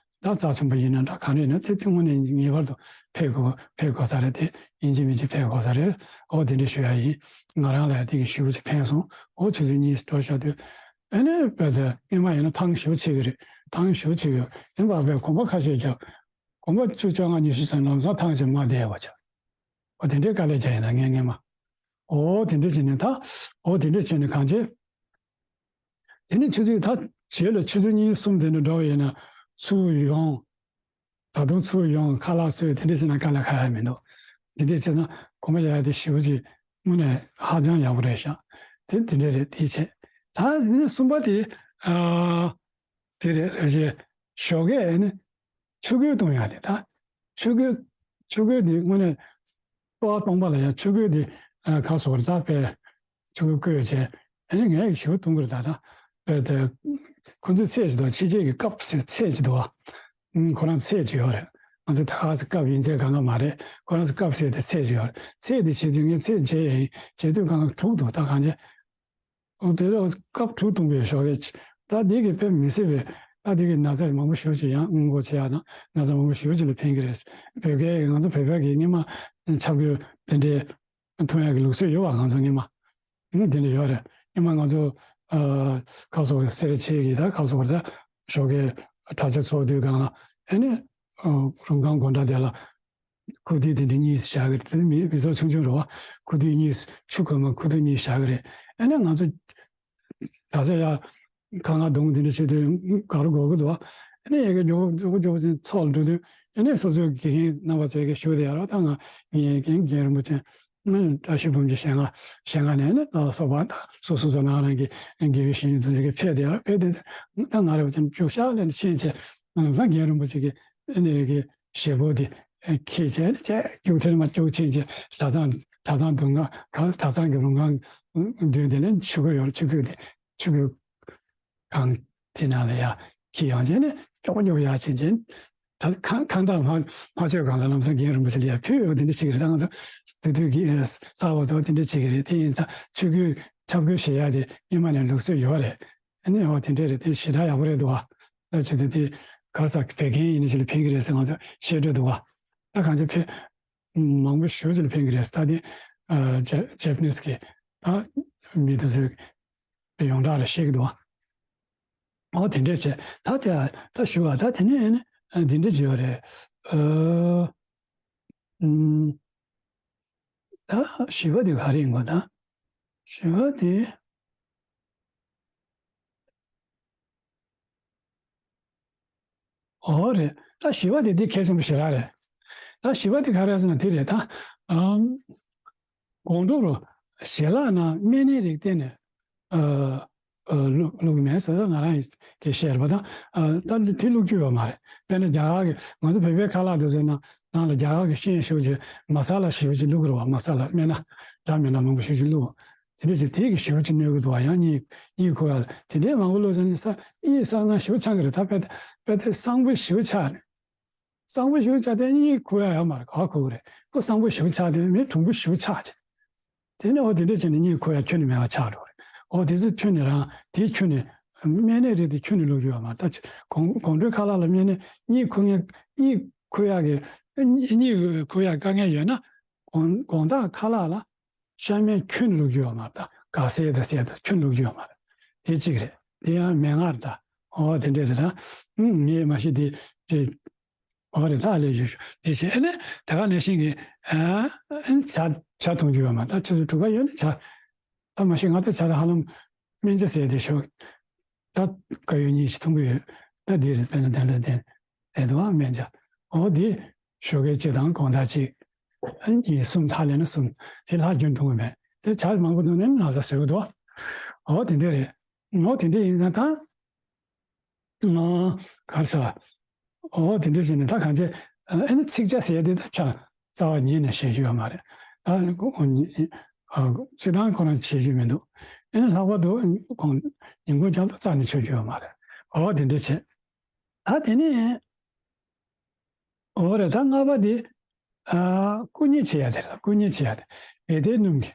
ད་རྩ་ཆེན་པོ་ཡིན་ན་འདྲ། ག་རེ་ཡིན་ན་དེ་དངོས་གནས་ངེས་པར་དུ་ཕེབས་དགོས་ཕེབས་དགོས་ས་རེད། དེ་ཡིན་གཅིག་མིན་གཅིག་ཕེབས་དགོས་ས་རེད། འོ་དེ་འདྲ་ཞུ་ཡ་ཡིན། ང་རང་ལ་ཡ་དེ་གི་ཞུ་ཅིག་ཕན་སོང་། འོ་ཆུ་ཚོད་གཉིས་འགྲོ་ཤོག་དུས་ཨེ་ནས་བས་ད་སྔོན་མ་ཡིན་ན་ཐང་ཞུ་བྱེད་ཀྱི་རེད། ཐང་ཞུ་བྱེད་ཀྱི་རེད། དེ་འབའ་བས་གོམ་པ་ཁ་ཤས་རྒྱབ། གོམ་པ་བཅུ་བཅོ་ལྔ་ཉི་ཤུ་ཙམ་ལམ་སང་ཐང་ཞིག་མ་བསྡད་པ་བྱ། འོ་དེ་འདྲའི་དཀའ་ལས་རྒྱག་ཡིན་ན་ངས་སྔོན་མ། འོ་དེ་འདྲ་བྱས་ནས་ད། འོ་དེ་འདྲ་བྱས་ནས་གང་བྱེད། དེ་ནས་ཆུ་ཚོད་ད་རྗེས་ལ་ཆུ་ཚོད་གཉིས་གསུམ་དེ་འདྲ་འགྲོ་བ་ཡིན་ན་ཚུར་ཡོང་། ད་དུང་ཚུར་ཡོང་ཁ་ལག་བཟོས་དེ་འདྲ་བྱས་ན་དཀའ་ལས་ཁག་ཡ་མི་འདུག་དེ་འདྲ་བྱས་ཙང་གོམ་པ་ཡག་ཡག་དེ་ཞེ་པོ་ཅིག་དངོས་གནས་ཧ་ཅང་ཡག་པོ་རེད་ཤག་དེ་དེ་འདྲ་རེད། དེ་བྱས་ད་དེ་ནས་གསུམ་པ་དེ་ཨ་དེ་རེད། ཞོགས་ཀས་ནི་ཆུ་སྐོལ་གཏོང་ཡག་དེ་ད། ཆུ་སྐོལ་ཆུ་སྐོལ་དེ་དངོས་གནས་སྤོ་བ་གཏོང་པ་ལ་ཡང་ཆུ་སྐོལ་དེ་ཨ་ཁ་སོར་ད་པའི་ཆུ་སྐོལ་བཀོལ་བྱས། ཨ་ནི་ངས་ཞུ་གཏོང་གི་རེད། ད་ད་པའི་དེ་ཁོ་ཚོའི་ཚད་ཅིག་འདུག་ཕྱི་རྒྱལ་གྱི་ཀབ་ཟེར་ཚད་ཅིག་འདུག་བ། ཁོ་རང་ཚད་ཅིག་ཡོད་རེད། ང་ཚོ་ད་ཧ་སི་ཀབ་ཡིན་ཚད་གང་ག་མ་རེད། ཁོ་རང་ཚོ་ཀབ་ཟེར་དེ་ཚད་ཅིག་ཡོད་རེད། ཚད་དེ་བྱེད་དུས་ངས་ཚད་བྱས་ཡིན་བྱེད་དུས་གང་ག་དྲུག་འདུག་ད་གང་བྱས། འོ་དེ་ལ་སྐབས་དྲུག་གཏོང་པའི་ཞོགས་ཀས་ད་འདི་གི་དཔེ་མི་སྲིད་པའི་ད་འདི་གི་ན་ཚ་མང་པོ་ཞེ་པོ་ཅིག་ཡང་སྔོན་འགོག་བྱེད་ཡག་དང་ན་ཚ་མང་པོ་ཞེ་པོ་ཅིག་ལ་ཕན་གི་རེད། བོད་སྐད་ང་ཚོ་བོད་པ་གི་སྔོན་མ་ཆབ་གོས་དེ་འདྲའི་འཐུང་ཡག་གི་ལུགས་སྲོལ་ཡོད་པ། ང་ཚོ་སྔོན་མ་ཨུ་དེ་འདྲ་ཡོད་རེད། སྔོན་མ་ང་ཚོ་ཨ་ཁ་སོ་སེར་ཆེ་གི་ད་ཁ་སོ་ད་ཞོགས་ཀས་དྲ་ཆ་ཚོགས་དུས་སྒང་ལ་ཨ་ནི་ཨ་རུང་ཁང་སྒོ་འགྲམ་དེ་ལ། ཁུག་རྟའི་དེ་འདྲ་གཉིས་བཞག་གི་རེད། དེ་མི་མི་ཚོགས་ཆུང་ཆུང་རེད་བ། ཁུག་རྟའི་གཉིས་ཆུ་ཁོལ་མ་ཁུག་རྟ་གཉིས་བཞག་གི་རེད། ཨ་ནི་ང་ཚོ་ད་ཆ་ཡ་ཁ་ང་གདོང་དེ་འདྲ་བྱེད་དུས་ག་རུ་འགོར་གི་འདུག་བ། ཨ་ནི་ཡ་གི་མགྱོགས་མགྱོགས་མགྱོགས་ཚོགས་ལ་འགྲོ་དུས་ཨ་ནི་སོ་སོའི་དགེ་རྒན་རྣམ་པ་ཚོས་གི་ཞུ་བསྡད་ཡ་རོགས། ད་ང་ངའི་རྒན་རྒན་རིན་པོ་ཆེ་བཀྲ་ཤིས་ཕུན་གྱི་ཞལ་སྔ་ཞལ་སྔ་ནས་ནི་ལ་སོགས་པ་ད་སོ་སོ་སོ་ནང་རང་གི་དགེ་བའི་བཤེས་གཉེན་ཚོ་ཞིག་གི་ཕེབས་བསྡད་ཡ་རོགས། ཕེབས་བསྡད་དུས་ད་ང་རེ་བ་ཅན་བཅུག་ཤག་ལས་ནས་ཕྱིན་ཆད་ལམ་སང་རྒན་རིན་པོ་ཆེ་གི་ཨ་ནི་གི་ཞེ་པོ་དེ་ཁྱེད་ཅེས་ཅེས་རྒྱུག་ཐེར་མ་རྒྱུག་ཕྱིན་ཆད་གྲྭ་ཚང་གྲྭ་ཚང་དུང་ཁང་གྲྭ་ཚང་གི་རུང་ཁང་མདུན་དེ་ནས་ཆུ་ཁོལ་ཡོད་ཆུ་ཁོལ་དེ་ཆུ་ཁོལ་ཁང་དེ་ནང་ལ་ཡ་ཁྱེད་ཡང་བྱས་ནས་ཀྱོག་ཀྱོག་ཡ་ཕྱིན་ཆད་ད་ཁང་ཁང་བདག་མ་མ་ཆོད་གང་ལ་ལམ་སང་རྒན་རིན་པོ་ཆེ་ལ་ཡ་ཕུལ་ཡོད། དེ་འདྲ་ཞིག་རེད། ད་ང་ཚོ་དེ་དུས་ཀྱི་གསར་བ་ཚོ་དེ་འདྲ་ཞིག་རེད། དེ་ཡིན་ཙང་ཆུ་ཁོལ་ཆབ་ཁོལ་བྱེད་ཡ་དེ་སྔོན་མ་ནས་ལུགས་སྲོལ་ཡོད་རེད། ཨ་ནི་འོ་དེ་འདྲས་རེད། དེ་ཞེ་དྲག་ཡག་པོ་རེད་འདུག་བ། ད་ཆུ་དེ་དེ་ག་ས་བད་ཀན་ཡིན་ན་ཞིག་ལ་ཕན་གི་རེད་ཟེར་ང་ཚོ་བཤད་འགྲོ་འདུག་བ། ད་གང་ཅི་ཕེ་ མང་པོ་ཞེ་པོ་ཅིག་ལ་ཕན་གྱི་རེད། ད་དེ་ཇ་ཇ་པ་ནིས་གི་ད་མི་དེ་ཚོས་ཡོངས་གྲགས་ལ་བཤད་ཀྱི་འདུག་བ། ཨོ་དེ་འདྲས་བྱས། ད་དེ་ད་ཞུ་བ་ད་དེ་ནས་ཨ་ནི་འདི་འདྲས་བྱས་ཡོད་རེད། ཨ་ཨུམ། ད་བཞི་པ་དེ་ག་རེ་ཡིན་གོ། ད་བཞི་པ་དེ། ཨོ་རེད། ད་བཞི་པ་དེ་འདི་གལ་ཆེན་པོ་ཞེ་དྲག་རེད། ད་བཞི་པ་དེ་ག་རེ་ཟེར་ན་དེ་རེད། ད་ཨམ། དགོང་དྲོ་རུ་ཞལ་ལག་ནང་སྨན་སྣའི་རིགས་བསྟེན་ནས་ཨ་ཨ་བླུག་བླུག་མེད་ཟེར། ད་ང་རང་གིས་བཤད་པ་དང་། ཨ་ད་དེ་བླུག་རྒྱུ་ཡོད་མ་རེད། དཔེར་ན་རྒྱ་གར་གྱི་ང་ཚོ་བོད་པའི་ཁ་ལག་དེ་ཚོའི་ནང་ནང་ལ་རྒྱ་གར་གྱི་ཤིང་ཞེ་པོ་ཅིག་མ་ས་ལ་ཞེ་པོ་ཅིག་བླུག་གི་རེད་བ། མ་ས་ལ་སྨན་སྣ་འདྲ་མི་འདྲ་མང་པོ་ཞེ་པོ་ཅིག་བླུག་དེ་འདྲ་ཅིག་དེ་གི་ཞེ་པོ་ཅིག་གནོད་གི་འདུག་བ། ཡང་གཉིད་གཉིད་ཁུག་ཡ་ལ་དེ་འདྲའི་མང་པོ་བླུག་ཙང་ནི་ས་གཉིད་སང་སང་ཞེ་པོ་ཆགས་ཀྱི་རེད། ད་དཔེ་དཔེ་དེ་སང་པོ་ཞེ་པོ་ཆགས་ནས། སང་པོ་ཞེ་པོ་ཆགས་དེ་གཉིད་ཁུག་ཡ་ཡོད་མ་རེད། ག་ཁུག་གི་རེད། ཁོ་སང་པོ་ཞེ་པོ་ཆགས་དེ་མི་གྲུང་པོ་ཞེ་པོ་ཆགས་ཀྱི། དེ་ནས་འོ་དེ་འདྲ་བྱས་ནས་གཉིད་ཁུག་ཡ་ཁྱོན་ནས་མེད་པ་ཆགས་འགྲོ་གི་རེད། འོ་དེ་ཚོ་ཁྱོན་ནས་རང་དེ་ཁྱོན་ནས་སྨན་སྣའི་རིགས་དེ་ཁྱོན་ནས་བླུག་རྒྱུ་ཡོད་མ་རེད། ད་དགོང་དགོང་དྲོའི་ཁ་ལག་ལ་སྨན་སྣའི་གཉིད་ཁུག་ངེས་གཉིད་ཁུག་ཡ་གི་གཉིད་ཁུག་ཡ་དཀའ་ངལ་ཡོད་ན་དགོང་དགོང་དག་ཁ་ལག་ལ་ཤ་སྨན་ཁྱོན་ནས་བླུག་རྒྱུ་ཡོད་མ་རེད། ད་ག་ཟས་དང་ཟས་དང་ཁྱོན་ནས་བླུག་རྒྱུ་ཡོད་མ་རེད། དེ་གཅིག་རེད། དེ་ཡང་མན་ངག་རེད། ད་འོ་དེ་འདྲ་རེད། ད་ངས་མ་གཞི་དེ་དེ་འོ་རེད། ད་ལས་ཞུ་ཞུ་དེ་བྱས། ཨ་ནི་ད་ག་ནང་བཞིན་གྱི་ཨ་ཨ་ནི་ཇ་ཇ་འཐུང་རྒྱུ་ཡོད་མ་རེད། ད་ཆུ་ཚོད་དྲུག་པ་ཡོད་ན་ཇ། ད་མ་གཞི་ང་ད་ཇ་ད་ཧ་ལམ་སྨན་ཇ་ཟས་དེ་ཞོག་ད་དཀར་ཡོལ་གཉིས་ཤིག་འཐུང་གི་ཡོད། ད་དེ་རེད། དཔེར་ན་དེ་འདྲ་དེ་དེ་དུའང་སྨན་ཇ། འོ་དེ་ཞོགས་ཀས་གཅིག་དང་དགོང་དག་གཅིག་ཨ་ནི་གཉིས་གསུམ་ཧ་ལས་ན་གསུམ། དེ་ལྷག་རྒྱུན་འཐུང་གི་མེད། དེ་ཇ་མང་པོ་འཐུང་ནས་ན་ཚ་བཟོ་གི་འདུག་འོ་དེ་འདྲ་རེད། འོ་དེ་འདྲ་ཡིན་ཙང་ད་ང་གར་ས་འོ་དེ་འདྲ་བྱས་ནས་ད་གང་ཅི་ཨ་ནི་ཚིག་ཇ་ཟས་དེ་ད་ཆ་རྩ་བ་ཉིད་ནས་བཞེས་རྒྱུ་ཡོད་མ་རེད། ད་ཁོ་ཨ་སྤྱིར་བཏང་ཁོ་རང་བཞེས་རྒྱུ་མི་འདུག་ཨ་ནི་ལྷག་པར་དུ་ཁོང་ཉིན་གུང་ཇ་རྩ་ནས་མཆོད་རྒྱུ་ཡོད་མ་རེད། འོ་དེ་འདྲ་བྱས། ད་དེ་ནས་འོ་རེད། ད་ལྔ་པ་དེ་ཨ་བསྐུ་མཉེ་བྱེད་ཡ་དེ་རེད། བསྐུ་མཉེ་བྱེད་ཡ་དེ་བེ་ཏའི་སྣུམ་གྱི་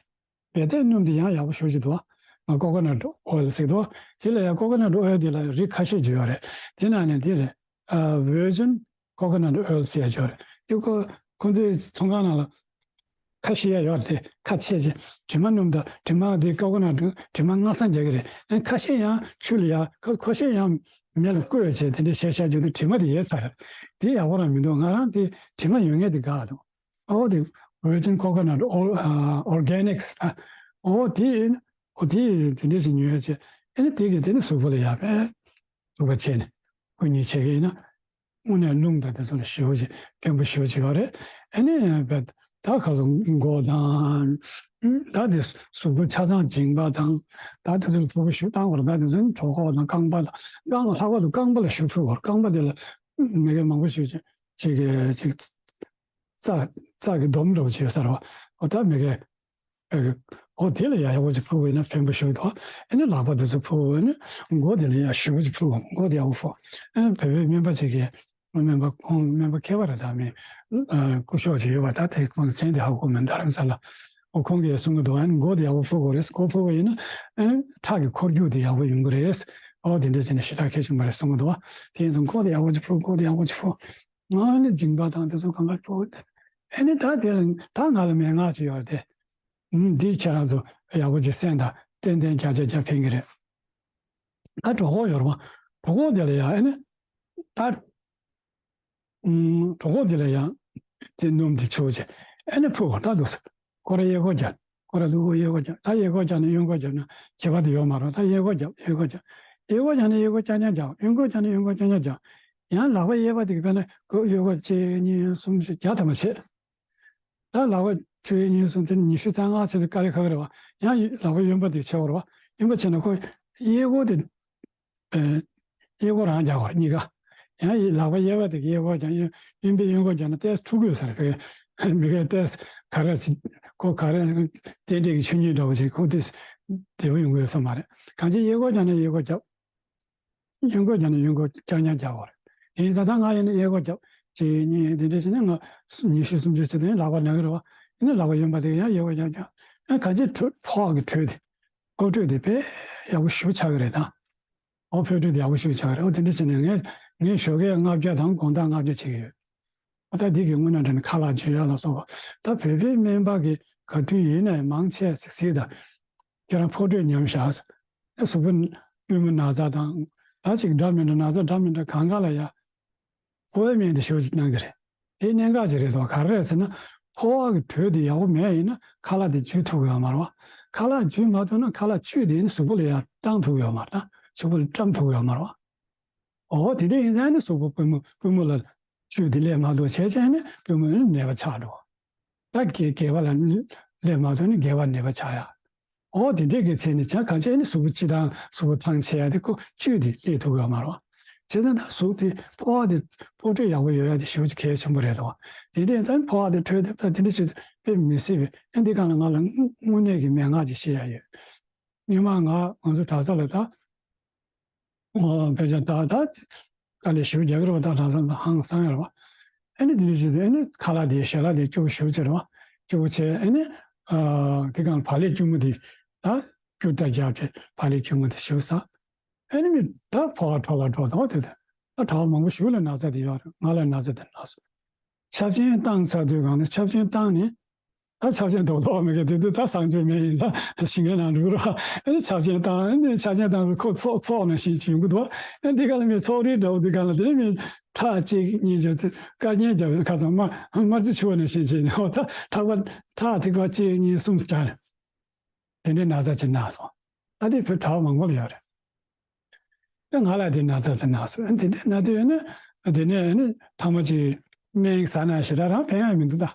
བེ་ཏའི་སྣུམ་དེ་ཡང་ཡག་པོ་ཞེ་པོ་ཅིག་འདུག་ང་ཀོ་ཀོ་ནཊ་ཨོ་ཡེལ་ཟེར་འདུག་དེ་ལ་ཡང་ཀོ་ཀོ་ནཊ་ཨོ་ཡེལ་དེ་ལ་རིགས་ཁ་ཤས་ཅིག་ཡོད་རེད། དེ་ནང་ནས་དེ་རེད། ཨ་ཝར་ཇིན་ཀོ་ཀོ་ནཊ་ཨོ་ཡེལ་ཟེར་ཡ་ཅིག་ཡོད་རེད། དེ་ཁོ་ཁོ་ཚོའི་ཚོང་ཁང་ནང་ལ་ཁ་ཕྱེ་ཡ་ཡོད་རེད། དེ་ཁ་ཕྱེ་བྱས་དྲི་མ་སྣུམ་དང་དྲི་མ་དེ་ཀོ་ཀོ་ནཊ་དྲི་མ་མངར་ས་རྒྱག་གི་རེད། ཨ་ཁ་ཤས་ཡང་ཆུ་ལ་ཡ་ཁ་ཁ་ཤས་ཡང་མེ་ལ་བསྐོལ་བྱས་དེ་འདྲ་བྱས་བཞག་རྒྱུ་དེ་དྲི་མ་དེ་ཡལ་ཚར་རེད། དེ་ཡག་པོ་རང་མི་འདུག་ང་རང་དེ་དྲི་མ་ཡོད་མཁན་དེ་དགའ་འདུག་འོ་དེ་ཝར་ཇིན་ཀོ་ཀོ་ནཊ་ཨོ་ཨོར་གེ་ནིག་སི། འོ་དེ་འོ་དེ་དེ་འདྲ་ཞིག་ཉོས་བྱས། ཨ་ནི་དེ་གི་དེ་ནི་གཟུགས་པོ་ལ་ཡག་པས། གཟུགས་པོ་བྱས་ནས་བསྐུ་མཉེ་བྱེད་ཀྱི་ཡིན་ན་དངོས་གནས་རླུང་དང་དེ་ཚོ་ལ་ཞེ་པོ་ཅིག་ཕན་པོ་ཞེ་པོ་ཅིག་ཡོད་རེད། ཨ་ནི་བས་ད་ཁ་སང་མགོ་དང་ད་དེ་གཟུགས་པོ་ཆ་ཚང་འགྱིང་པ་དང་ད་དེ་ཚོ་ལ་ཕྲུ་གུ་ཞིག་བཏང་བར་ད་དེ་ཚོ་ནི་གྲོད་ཁོག་དང་རྐང་པ་དང་རྐང་ལྷག་པར་དུ་རྐང་པ་ལ་ཞིག་ཕྲུ་གུ་རྐང་པ་དེ་ལ་མི་གེ་མང་པོ་ཞིག་ཅིག་ཅིག་ཅིག་རྩ་རྩ་གི་སྡོམ་འདྲ་བོ་བྱས་ས་རེད་བ། འོ་ད་མི་གེ་ཨ་འོ་དེ་ལ་ཡག་ཡག་པོ་ཅིག་ཕུལ་བ་ཡིན་ན་ཕན་པོ་ཞིག་འདུག་ཨ་ནི་ལག་པ་དེ་ཚོ་ཕུལ་བ་ཡིན་ན་མགོ་དེ་ལ་ཡག་ཞེ་པོ་ཅིག་ཕུལ་བ། མགོ་དེ་ཡག་པོ་ཕུལ། ཨ་ནི་བོད་པའི་སྨན་པ་ཅིག་གིས་སྨན་པ་ཁོང་སྨན་པ་མཁས་པ་རེད། ད་མི་སྐུ་ཞབས་ཅིག་ཡོད་པ། ད་དེ་ཁོང་མཚན་དེ་ཧ་གོ་མེད། རྡ་རམ་ས་ལ། འོ་ཁོང་གིས་གསུང་གི་འདུག་ཨ་ནི་མགོ་དེ་ཡག་པོ་ཕུལ་དགོས་རེད། མགོ་ཕུལ་བ་ཡིན་ན་ཨ་ནི་ཁྲག་གི་འཁོར་རྒྱུག་དེ་ཡག་པོ་ཡོང་གི་རེད། འོ་དེ་འདྲ་བྱས་ནས་ཞེ་དྲག་གལ་ཆེན་པོ་རེད་གསུང་གི་འདུག་དེ་ཡིན་ཙང་མགོ་དེ་ཡག་པོ་ཅིག་ཕུལ། མགོ་དེ་ཡག་པོ་ཅིག་ཕུལ། ང་ནི་འགྱིང་པ་དང་དེ་ཚོ་གང་ག་སྤྲོ་བོ་དེ། ཨ་ནི་ད་དེ་ལ་ད་ང་ལ་མན་ངག་ཅིག་ཡོད་རེད་དེ། ཨུམ། འདི་ཁྱེད་རང་ཚོ་ཡག་པོ་ཅིག་གསན་དང་། ཏན་ཏན་བརྒྱ་ཆ་བརྒྱ་ཕན་གྱི་རེད། ད་གྲོད་ཁོག་ཡོད་རེད་པ། གྲོད་ཁོག་དེ་ལ་ཡང་ཨ་ནི་ད་ཨུམ། གྲོད་ཁོག་དེ་ལ་ཡང་དེ་སྣུམ་དེ་བྱུགས་བྱས་ཨ་ནི་ཕུལ་བ། ད་འདུག་སེ་ཁོ་རང་གཡས་སྐོར་རྒྱབ། ཁོ་རང་ལྷུག་པོ་གཡས་སྐོར་རྒྱབ། ད་གཡས་སྐོར་རྒྱབ་ནས་གཡོན་སྐོར་རྒྱབ་ན་ཁྱད་པར་དེ་ཡོད་མ་རེད། ད་གཡས་སྐོར་རྒྱབ། གཡས་སྐོར་རྒྱབ། གཡས་སྐོར་རྒྱབ་ན་གཡས་སྐོར་རྐྱང་རྐྱང་རྒྱབ། གཡོན་སྐོར་རྒྱབ་ན་གཡོན་སྐོར་རྐྱང་རྐྱང་རྒྱབ། ཡང་ལག་པ་གཡས་པ་དེ་གི་དཔེར་ན་ཁོ་གཡས་སྐོར་གཅིག་གཉིས་གསུམ་བཞི་བརྒྱ་ཐམ་པ་བྱེད། ད་ལག་པ་གཅིག་གཉིས་གསུམ་དེ་ཉི་ཤུ་རྩ་ལྔ་བྱེད་དུས་དཀའ་ལས་ཁག་གི་རེད་བ། ཡང་ལག་པ་གཡོན་པ་དེ་ཆེ་བ་རེད་བ། གཡོན་པ་བྱས་ན་ཁོ་གཡས་སྐོར་དེ་ཨེ། གཡས་སྐོར་རང་རྒྱག་པ་རེད་གཉིས་ཀ། ཡང་ལག་པ་གཡས་པ་དེ་གི་གཡས་སྐོར་རྒྱག། གཡོན་གཡོན་པས་གཡོན་སྐོར་རྒྱག་ན་ཏོག་ཙམ་འཁྲུག་གི་ཡོད་ས་རེད། ཕ་གི་མི་གས་ཏོག་ཙམ་ག་རེ་ཅིག་ཁོ་ག་རེ་རྟེན་འབྲེལ་གྱི་ཆོས་ཉིད་འདྲ་བོ་ཅིག་ཁོ་ཏོག་ཙམ་བདེ་པོ་ཡོང་གི་ཡོད་ས་མ་རེད། གང་ཅི་གཡས་སྐོར་རྒྱག་ན་གཡས་སྐོར་རྒྱབ། གཡོན་སྐོར་རྒྱག་ན་གཡོན་སྐོར་རྐྱང་རྐྱང་རྒྱག་པ་རེད། དེ་ཡིན་ཙང་ད་ང་ཡིན་ན་གཡས་སྐོར་རྒྱབ། གཅིག་གཉིས་དེ་འདྲ་བྱས་ནས་ང་ཉི་ཤུ་སུམ་ཅུ་བྱེད་དུས་ལག་པ་ན་གི་རེད་བ། ཡིན་ན་ལག་པ་གཡོན་པ་དེ་ཡང་གཡས་སྐོར་རྒྱབ་རྒྱབ། ཨ་གང་ཅི་ཕོགས་ཀྱི་དྲོད་དེ། ཕོགས་དྲོད་དེ་དཔེ་ཡག་པོ་ཞེ་པོ་ཆགས་ཀྱི་རེད་ད། ཨོ་ཕོགས་དྲོད་དེ་ཡག་པོ་ཞེ་པོ་ཆགས་ཀྱི་རེད། ཨོ་དེ་འདྲ་བྱས་ནས་ངས་ངས་ཞོགས་ཀས་ལྔ་བརྒྱ་དང་དགོང་དག་ལྔ་བརྒྱ་བྱེད་ཀྱི་ཡོད། ད་འདི་གི་དངོས་གནས་དྲང་གནས་ཁ་ལག་འཇུ་ཡ་ལ་སོགས་པ། ད་བོད་པའི་སྨན་པ་གི་ག་དུས་ཡིན་ནའི་མང་ཆེ་ཟིག་ཟིག་ད་ཁྱེད་རང་ཕོ་དྲོད་ཉམས་བཞག་གཟུགས་པོ་པུས་མོ་ན་ཚ་དང་། ད་ཅིག་འདྲ་མི་འདྲ་ན་ཚ་འདྲ་མི་འདྲ་གང་ག་ལ་ཡ། ཕོ་བའི་སྨན་དེ་ཞེ་པོ་ཅིག་གནང་གི་རེད། དེ་གནད་འགག་ཅིག་རེད་དོ། ག་རེ་རེད་ཟེར་ན། ཕོ་བ་གི་དྲོད་དེ་ཡག་པོ་མེད་ཡིན་ན་ཁ་ལག་དེ་འཇུ་ཐུབ་ཀྱི་ཡོད་མ་རེད་བ། ཁ་ལག་འཇུ་མ་ཐུབ་ན་ཁ་ལག་བཅུད་དེ་ནི་གཟུགས་པོ་ལ་ཡར་བཏང་ཐུབ་ཀྱི་ཡོད་མ་རེད། ད་གཟུགས་པོ་ལ་བཀྲམ་ཐུབ་ཀྱི་ཡོད་མ་རེད་བ། འོ་དེ་འདྲ་ཡིན་ཙང་ནི་གཟུགས་པོ་པུས་མོ་པུས་མོ་ལ་བཅུད་དེ་སླེབས་མ་ཐུབ་བྱས་ཙང་ནི་པུས་མོ་ནི་ནད་པ་ཆགས་འགྲོ། ད་སྒལ་སྒལ་པ་ལ་སླེབས་མ་ཐུབ་ནི་སྒལ་པ་ནད་པ་ཆགས་ཡ། འོ་དེ་འདྲས་ཀྱི་ཚེ་ནི་བྱ་གང་བྱས་ནི་གཟུགས་པོ་སྤྱི་དང་གཟུགས་པོ་ཐང་ཆད་ཡ་དེ་ཁོ་བཅུད་དེ་སླེབས་ཐུབ་ཡོད་མ་རེད་བ། བྱས་ཙང་ད་གཟུགས་དེ་ཕོ་བ་དེ་ཕོ་དྲོད་ཡག་པོ་ཡོད་ཡ་དེ་ཞེ་པོ་ཅིག་གལ་ཆེན་པོ་རེད་དོ། དེ་འདྲས་ཙང་ཕོ་བ་དེ་དྲོད་དེ་ད་དེ་འདྲས་ཞིག་དཔེ་མི་སྲིད་པས། ཨ་འདི་གང་ལ་ང་ལ་དངོས་གནས་ཀྱི་མན་ངག་ཅིག་བཤད་ཡ་ཡོད། སྔོན་མ་ང་ང་ཚོ་གྲྭ་ས་ལ་ད། ཨོ་ཕལ་ཆེར་ད་ད་དཀའ་ལས་ཞེ་པོ་རྒྱག་གི་རེད་བ། ད་གྲྭ་ས་ལ་ཧང་སང་ཡ་རེད་བ། ཨ་ནི་དེ་འདྲ་བྱས་ཏེ་ཨ་ནི་ཁ་ལག་དེ་ཞལ་ལག་དེ་སྐྱུར་པོ་ཞེ་པོ་ཅིག་རེད་བ། སྐྱུར་པོ་བྱས་ཨ་ནི་ཨ་དེ་གང་བག་ལེབ་སྐྱུར་མོ་དེ་ད་སྐྱུར་རྟ་རྒྱབ་བྱས་བག་ལེབ་སྐྱུར་མོ་དེ་ཞེ་པོ་ཟ། ཨ་ནི་མི་ད་ཕོ་བ་འཕྲོ་བརླག་འགྲོ་དང་དེ་དེ་ད་གྲྭ་བ་མང་པོ་ཞེ་པོ་ལ་ན་ཚ་དེ་ཡོད་རེད། ང་ལ་ན་ཚ་དེ་ན་སོང་། ཆབ་ཆེན་བཏང་ཚར་དུས་གང་ནས་ཆབ་ཆེན་བཏང་ནས། ད་ཆབ་ཆེན་རྡོག་རྡོག་མེད་མཁན་དེ་དུས་ད་བཟང་སྤྱོད་མེད་ཡིན་ཙང་ཞིང་ཁའི་ནང་འགྲོ་རོགས། ཨ་ནི་ཆབ་ཆེན་བཏང་ཨ་ནི་ཆབ་ཆེན་བཏང་ཁོ་ཚོགས་ཚོགས་ནང་བཞིན་བྱེད་ཀྱི་འདུག་ཨ་འདི་ག་ལ་མི་ཚོགས་རིགས་འདྲ་བོ་འདི་ག་ལ་དེ་ནས་མི་ཁྲག་གཅིག་གཉིས་བརྒྱབ་ཚེ་དཀའ་ངལ་རྒྱབ་ཁ་སང་དམར་དམར་རྩི་ཆུ་བ་ནང་བཞིན་བྱས་ནས། ཨོ་ད་ཁྲག་པ་ཁྲག་ཐིགས་པ་གཅིག་གཉིས་གསུམ་བརྒྱབ་ནས་དེ་འདྲའི་ན་ཚ་ཅིག་ན་སོང་། ཨ་དེ་བོད་གྲྭ་བ་མང་པོ་ལ་ཡོད་རེད། ཨ་ང་ལ་དེ་ན་ཚ་ཅིག་ན་སོང་། ཨ་དེ་འདྲའི་ན་དུས་ཨ་ནི་དེ་ནས་ཨ་ནི་ཐ་མ་ཅིག་སྨན་ཟ་ན་ཞེ་དྲག་རང་ཕན་ཡག་མི་འདུག་ད།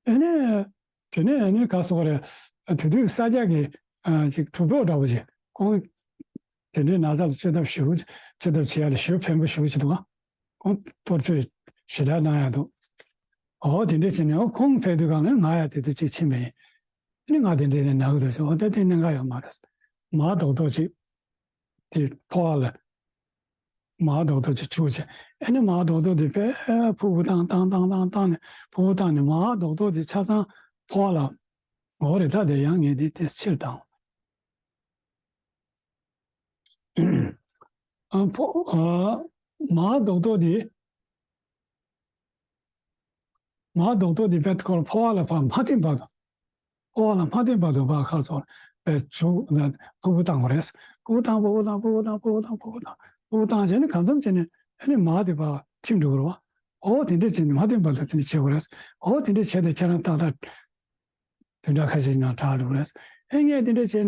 ཨ་ནི། དེ་ནས་ཨ་ནི་ག་སོགས་རེད། དེ་དུས་ས་སྐྱ་གི་ཨ་ཅིག་གྲུབ་ཐོབ་འདྲ་བོ་ཅིག་ཁོང་དེ་འདྲའི་ན་ཚ་ལ་བཅོས་ཐབས་ཞེ་པོ་བཅོས་ཐབས་བྱེད་ཡ་ལ་ཞེ་པོ་ཕན་པོ་ཞེ་པོ་ཅིག་འདུག་ག་ཁོང་གཏོར་བཅོས་ཞེ་དྲག་གནང་ཡ་འདུག་ཨོ་དེ་འདྲ་བྱས་ནས་ཨོ་ཁོང་ཕེབས་དུས་གང་ལ་ང་ཡ་དེ་དུས་ཅིག་ཕྱིན་པ་ཡིན། ཨ་ནི་ང་དེ་འདྲ་ནས་ན་གི་འདུག་ཟེར། ཨོ་ད་དེ་གནད་འགག་ཡོད་མ་རེད། མ་རྡོག་རྡོག་ཅིག་དེ་ཕོ་བ་ལ་མར་རྡོག་རྡོག་ཅིག་བྱུགས་བྱས། ཨ་ནི་མར་རྡོག་རྡོག་དེ་དཔེ་ཕུ་བོ་བཏང་བཏང་བཏང་བཏང་བཏང་ནས་ཕུ་བོ་བཏང་ནས་མར་རྡོག་རྡོག་དེ་ཆ་ཚང་ཕོ་བ་ལ། འོ་རེད། ད་དེ་ཡང་ངས་དེ་དེ་ཕྱིར་བཏང་། ཨ་ཕོ་ཨ་མར་རྡོག་རྡོག་དེ། མར་རྡོག་རྡོག་དེ་དཔེ་ཁོ་ཕོ་བ་ལ་ཕར་མ་ཐིམ་བར་དུ། ཕོ་བ་ལ་མ་ཐིམ་བར་དུ་ཕར་ཁ་སོར་དཔེ་བྱུག་ཕུ་བུ་བཏང་བ་རེད། ཕུ་བུ་བཏང་ཕུ་བུ་བཏང་ཕུ་བུ་བཏང་ཕུ་བུ་བཏང་ཕུ་བུ་བཏང་ཕུ་བུ་བཏང་བྱས་ནས་གང་འཚམ་བྱས་ནས་ཨ་ནི་མར་དེ་ཕར་ཐིམ་འགྲོ་གི་རེད་བ། འོ་དེ་འདྲས་བྱས་ནས་མ་ཐིམ་བར་དུ་དེ་འདྲས་བྱེད་དགོས་རེད། འོ་དེ་འདྲས་བྱས་ཏེ་ཁྱེད་རང་ཏག་ཏག་བདུན་ཕྲག་ཁ་ཤས་ནང་དྲག་འགྲོ་གི་རེད། ཨེ་ངས་དེ་འདྲས་བྱས་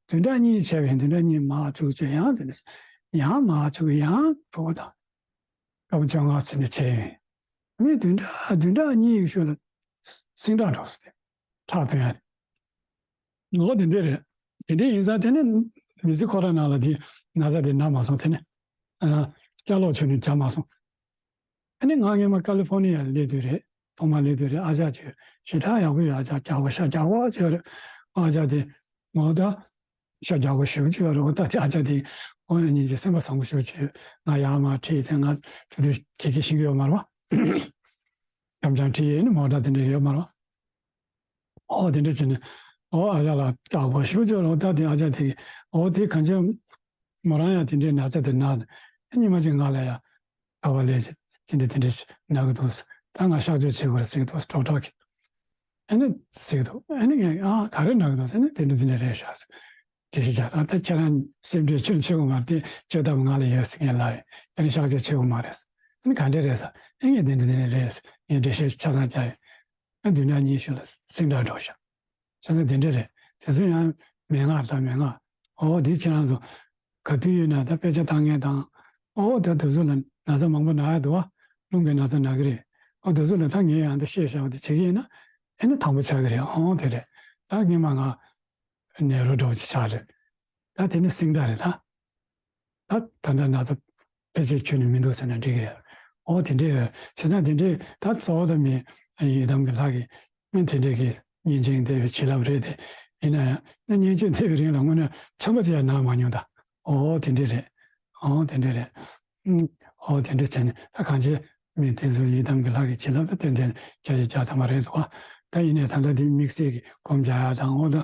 བདུན་ཕྲག་གཉིས་བྱས་པ་ཡིན། བདུན་ཕྲག་གཉིས་མར་བྱུག་བྱས་ཡང་དེ་འདྲས་ཡང་མར་བྱུག་ཡང་ཕུ་བུ་བཏང་། སྐབས་བཅོ་ལྔ་ཟིན་ནས་བྱས་ཡིན། མི་བདུན་ཕྲག་བདུན་ཕྲག་གཉིས་ཤོས་ལ་སིང་དྲག་འགྲོ་སོང་སྟེ། ཁྲག་ཐོན་ཡ་དེ། ངོ་དེ་འདྲས་རེད། དེ་འདྲས་ཡིན་ཙང་དེ་ནི་མི་ཚེ་ཁོ་རང་ནང་ལ་དེ་ན་ཚ་དེ་ན་མ་སོང་། དེ་ནི་ཨ་སྐྱ་ལོག་ཆུ་ནི་རྒྱག་མ་སོང་། ཨ་ནི་ང་སྔོན་མ་ཀ་ལི་ཕོར་ནི་ཡ་སླེབས་དུས་རེད། ཐོག་མ་སླེབས་དུས་རེད། ཨ་ཅག་ཅིག་ཞེ་དྲག་ཡག་པོ་ཡོད། ཨ་ཅག་རྒྱགས་པ་ཤ་རྒྱགས་པ་ཅིག་ཡོད་རེད། ཨ་ཅག་དེ་ངོ་ད། ཤ་རྒྱགས་པ་ཞེ་པོ་ཅིག་ཡོད་རེད། འོ་ད་དེ་ཨ་ཅག་དེ་ཁོང་ཡང་སྙིང་རྗེ་སེམས་པ་བཟང་པོ་ཞེ་པོ་ཅིག་ཡོད། ང་ཡར་མར་ཁྲིད་དེ་ང་དེ་དུས་ཁྱེད་ཀྱིས་ཤེས་ཀྱི་ཡོད་མ་རེད་བ། འཆམ་འཆམ་ཁྲིད་ཡས་ནི་མོ་ཊ་དེ་འདྲ་ཡོད་མ་རེད་བ། འོ་དེ་འདྲ་བྱས་ནས་འོ་ཨ་ཅག་ལ་རྒྱགས་པ་ཞེ་པོ་ཅིག་ཡོད་རེད། འོ་ད་དེ་ཨ་ཅག་དེ་འོ་དེ་གང་ཅི་མོ་རང་ཡང་དེ་འདྲའི་ན་ཚ་དེ་ན་ནས་ཉི་མ་གཅིག་ང་ལ་ཡ་ཁ་པར་སླེབས་བྱས་དེ་འདྲ་དེ་འདྲ་ཞིག་ན་གི་འདུག་ད་ང་གཤག་བཅོས་བྱེད་དགོས་རེད་ཟེར་གི་འདུག་གྲོགས་གྲོགས་ཀྱིས། ཨ་ནི་ཟེར་གི་འདུག་ཨ་ནི་ངས་ཨ་ག་རེ་ན་གི་འདུག་ཟེར་ན་དེ་འདྲ་དེ་འདྲ་རེད་ཤག་ཟེར། འགྲེལ་བཤད་རྒྱག་དང་། ད་ཁྱེད་རང་སེམས་ཁྲལ་ཁྱོན་ཆེ་གི་མ་རེད། དེ་བཅོས་ཐབས་ང་ལ་ཡོད་ཟེར། ངས་ལབ་ཡོད། དེ་ནི་གཤག་བཅོས་བྱེད་དགོས་མ་རེད་ཟེར། ཨ་ནི་ག་འདྲ་རེད་ཟེར། ཨ་ངས་དེ་འདྲ་དེ་འདྲ་རེད་ཟེར། ངས་འགྲེལ་བཤད་ཆ་ཚང་རྒྱག་ཡོད། ཨ་བདུན་ཕྲག་གཉིས་ཤོས་ལ་སིང་དྲག་འགྲོ་ཤག་བྱས་ཙང་དེ་འདྲ་རེད། དེ་ཚོ་ཡང་མན་ངག་དང་མན་ངག་འོ་དེ་ཁྱེད་རང་ཚོ་ག་དུས་ཡོད་ན་ད་དཔེ་ཆ་ལྟ་མཁན་དང་། འོ་ད་དེ་ཚོ་ལ་ན་ཚ་མང་པོ་ན་ཡ་འདུག་བ། རླུང་གི་ན་ཚ་ན་གི་རེད། འོ་དེ་ཚོ་ལ་ད་ངས་ཡང་ད་བཤད་བཞག་པ་དེ་བྱེད་ཀྱི་ཡིན་ན་ཨེ་ནི་དང་པོ་ཆགས་ཀྱི་རེད། འོ་དེ་རེད། ད་སྔོན་མ་ང་ནད་རོ་འདྲ་བོ་ཅིག་ཆགས་རེད། ད་དེ་ནི་སིང་དྲག་རེད་ད། ད་ད་ལྟ་ན་ཚ་ཕལ་ཆེར་ཁྱོན་ནས་མི་འདུག་ཟེར་ན་འགྲིག་གི་རེད། འོ་དེ་འདྲའི་བྱས་ཙང་དེ་འདྲའི་ད་གཙོ་བོ་ད་མི་ཡི་དམ་གྱི་ལྷ་གི་ཨ་དེ་འདྲའི་གི་བསྙེན་ཆེན་འདེབས་པའི་བྱིན་རླབས་རེད་དེ། ཡིན་ན་ཡང་ན་བསྙེན་ཆེན་འདེབས་པའི་རིང་ལ་དངོས་གནས་ཆམ་པ་ཅིག་ཡང་ན་མ་མྱོང་ད། འོ་དེ་འདྲ་རེད། འོ་དེ་འདྲ་རེད། ཨུམ། འོ་དེ་འདྲ་བྱས་ནས་ད་གང་བྱས་མི་དེ་ཚོ་ཡི་དམ་གྱི་ལྷ་གི་བྱིན་རླབས་ད་ཏན་ཏན་བརྒྱ་ཆ་བརྒྱ་ཐམ་པ་རེད་འདུག་བ། ད་ཡིན་ནའི་ད་ལྟ་འདི་དམིགས་བསལ་གྱི་སྒོམ་རྒྱག་ཡ་དང་འོ་ད་དེ་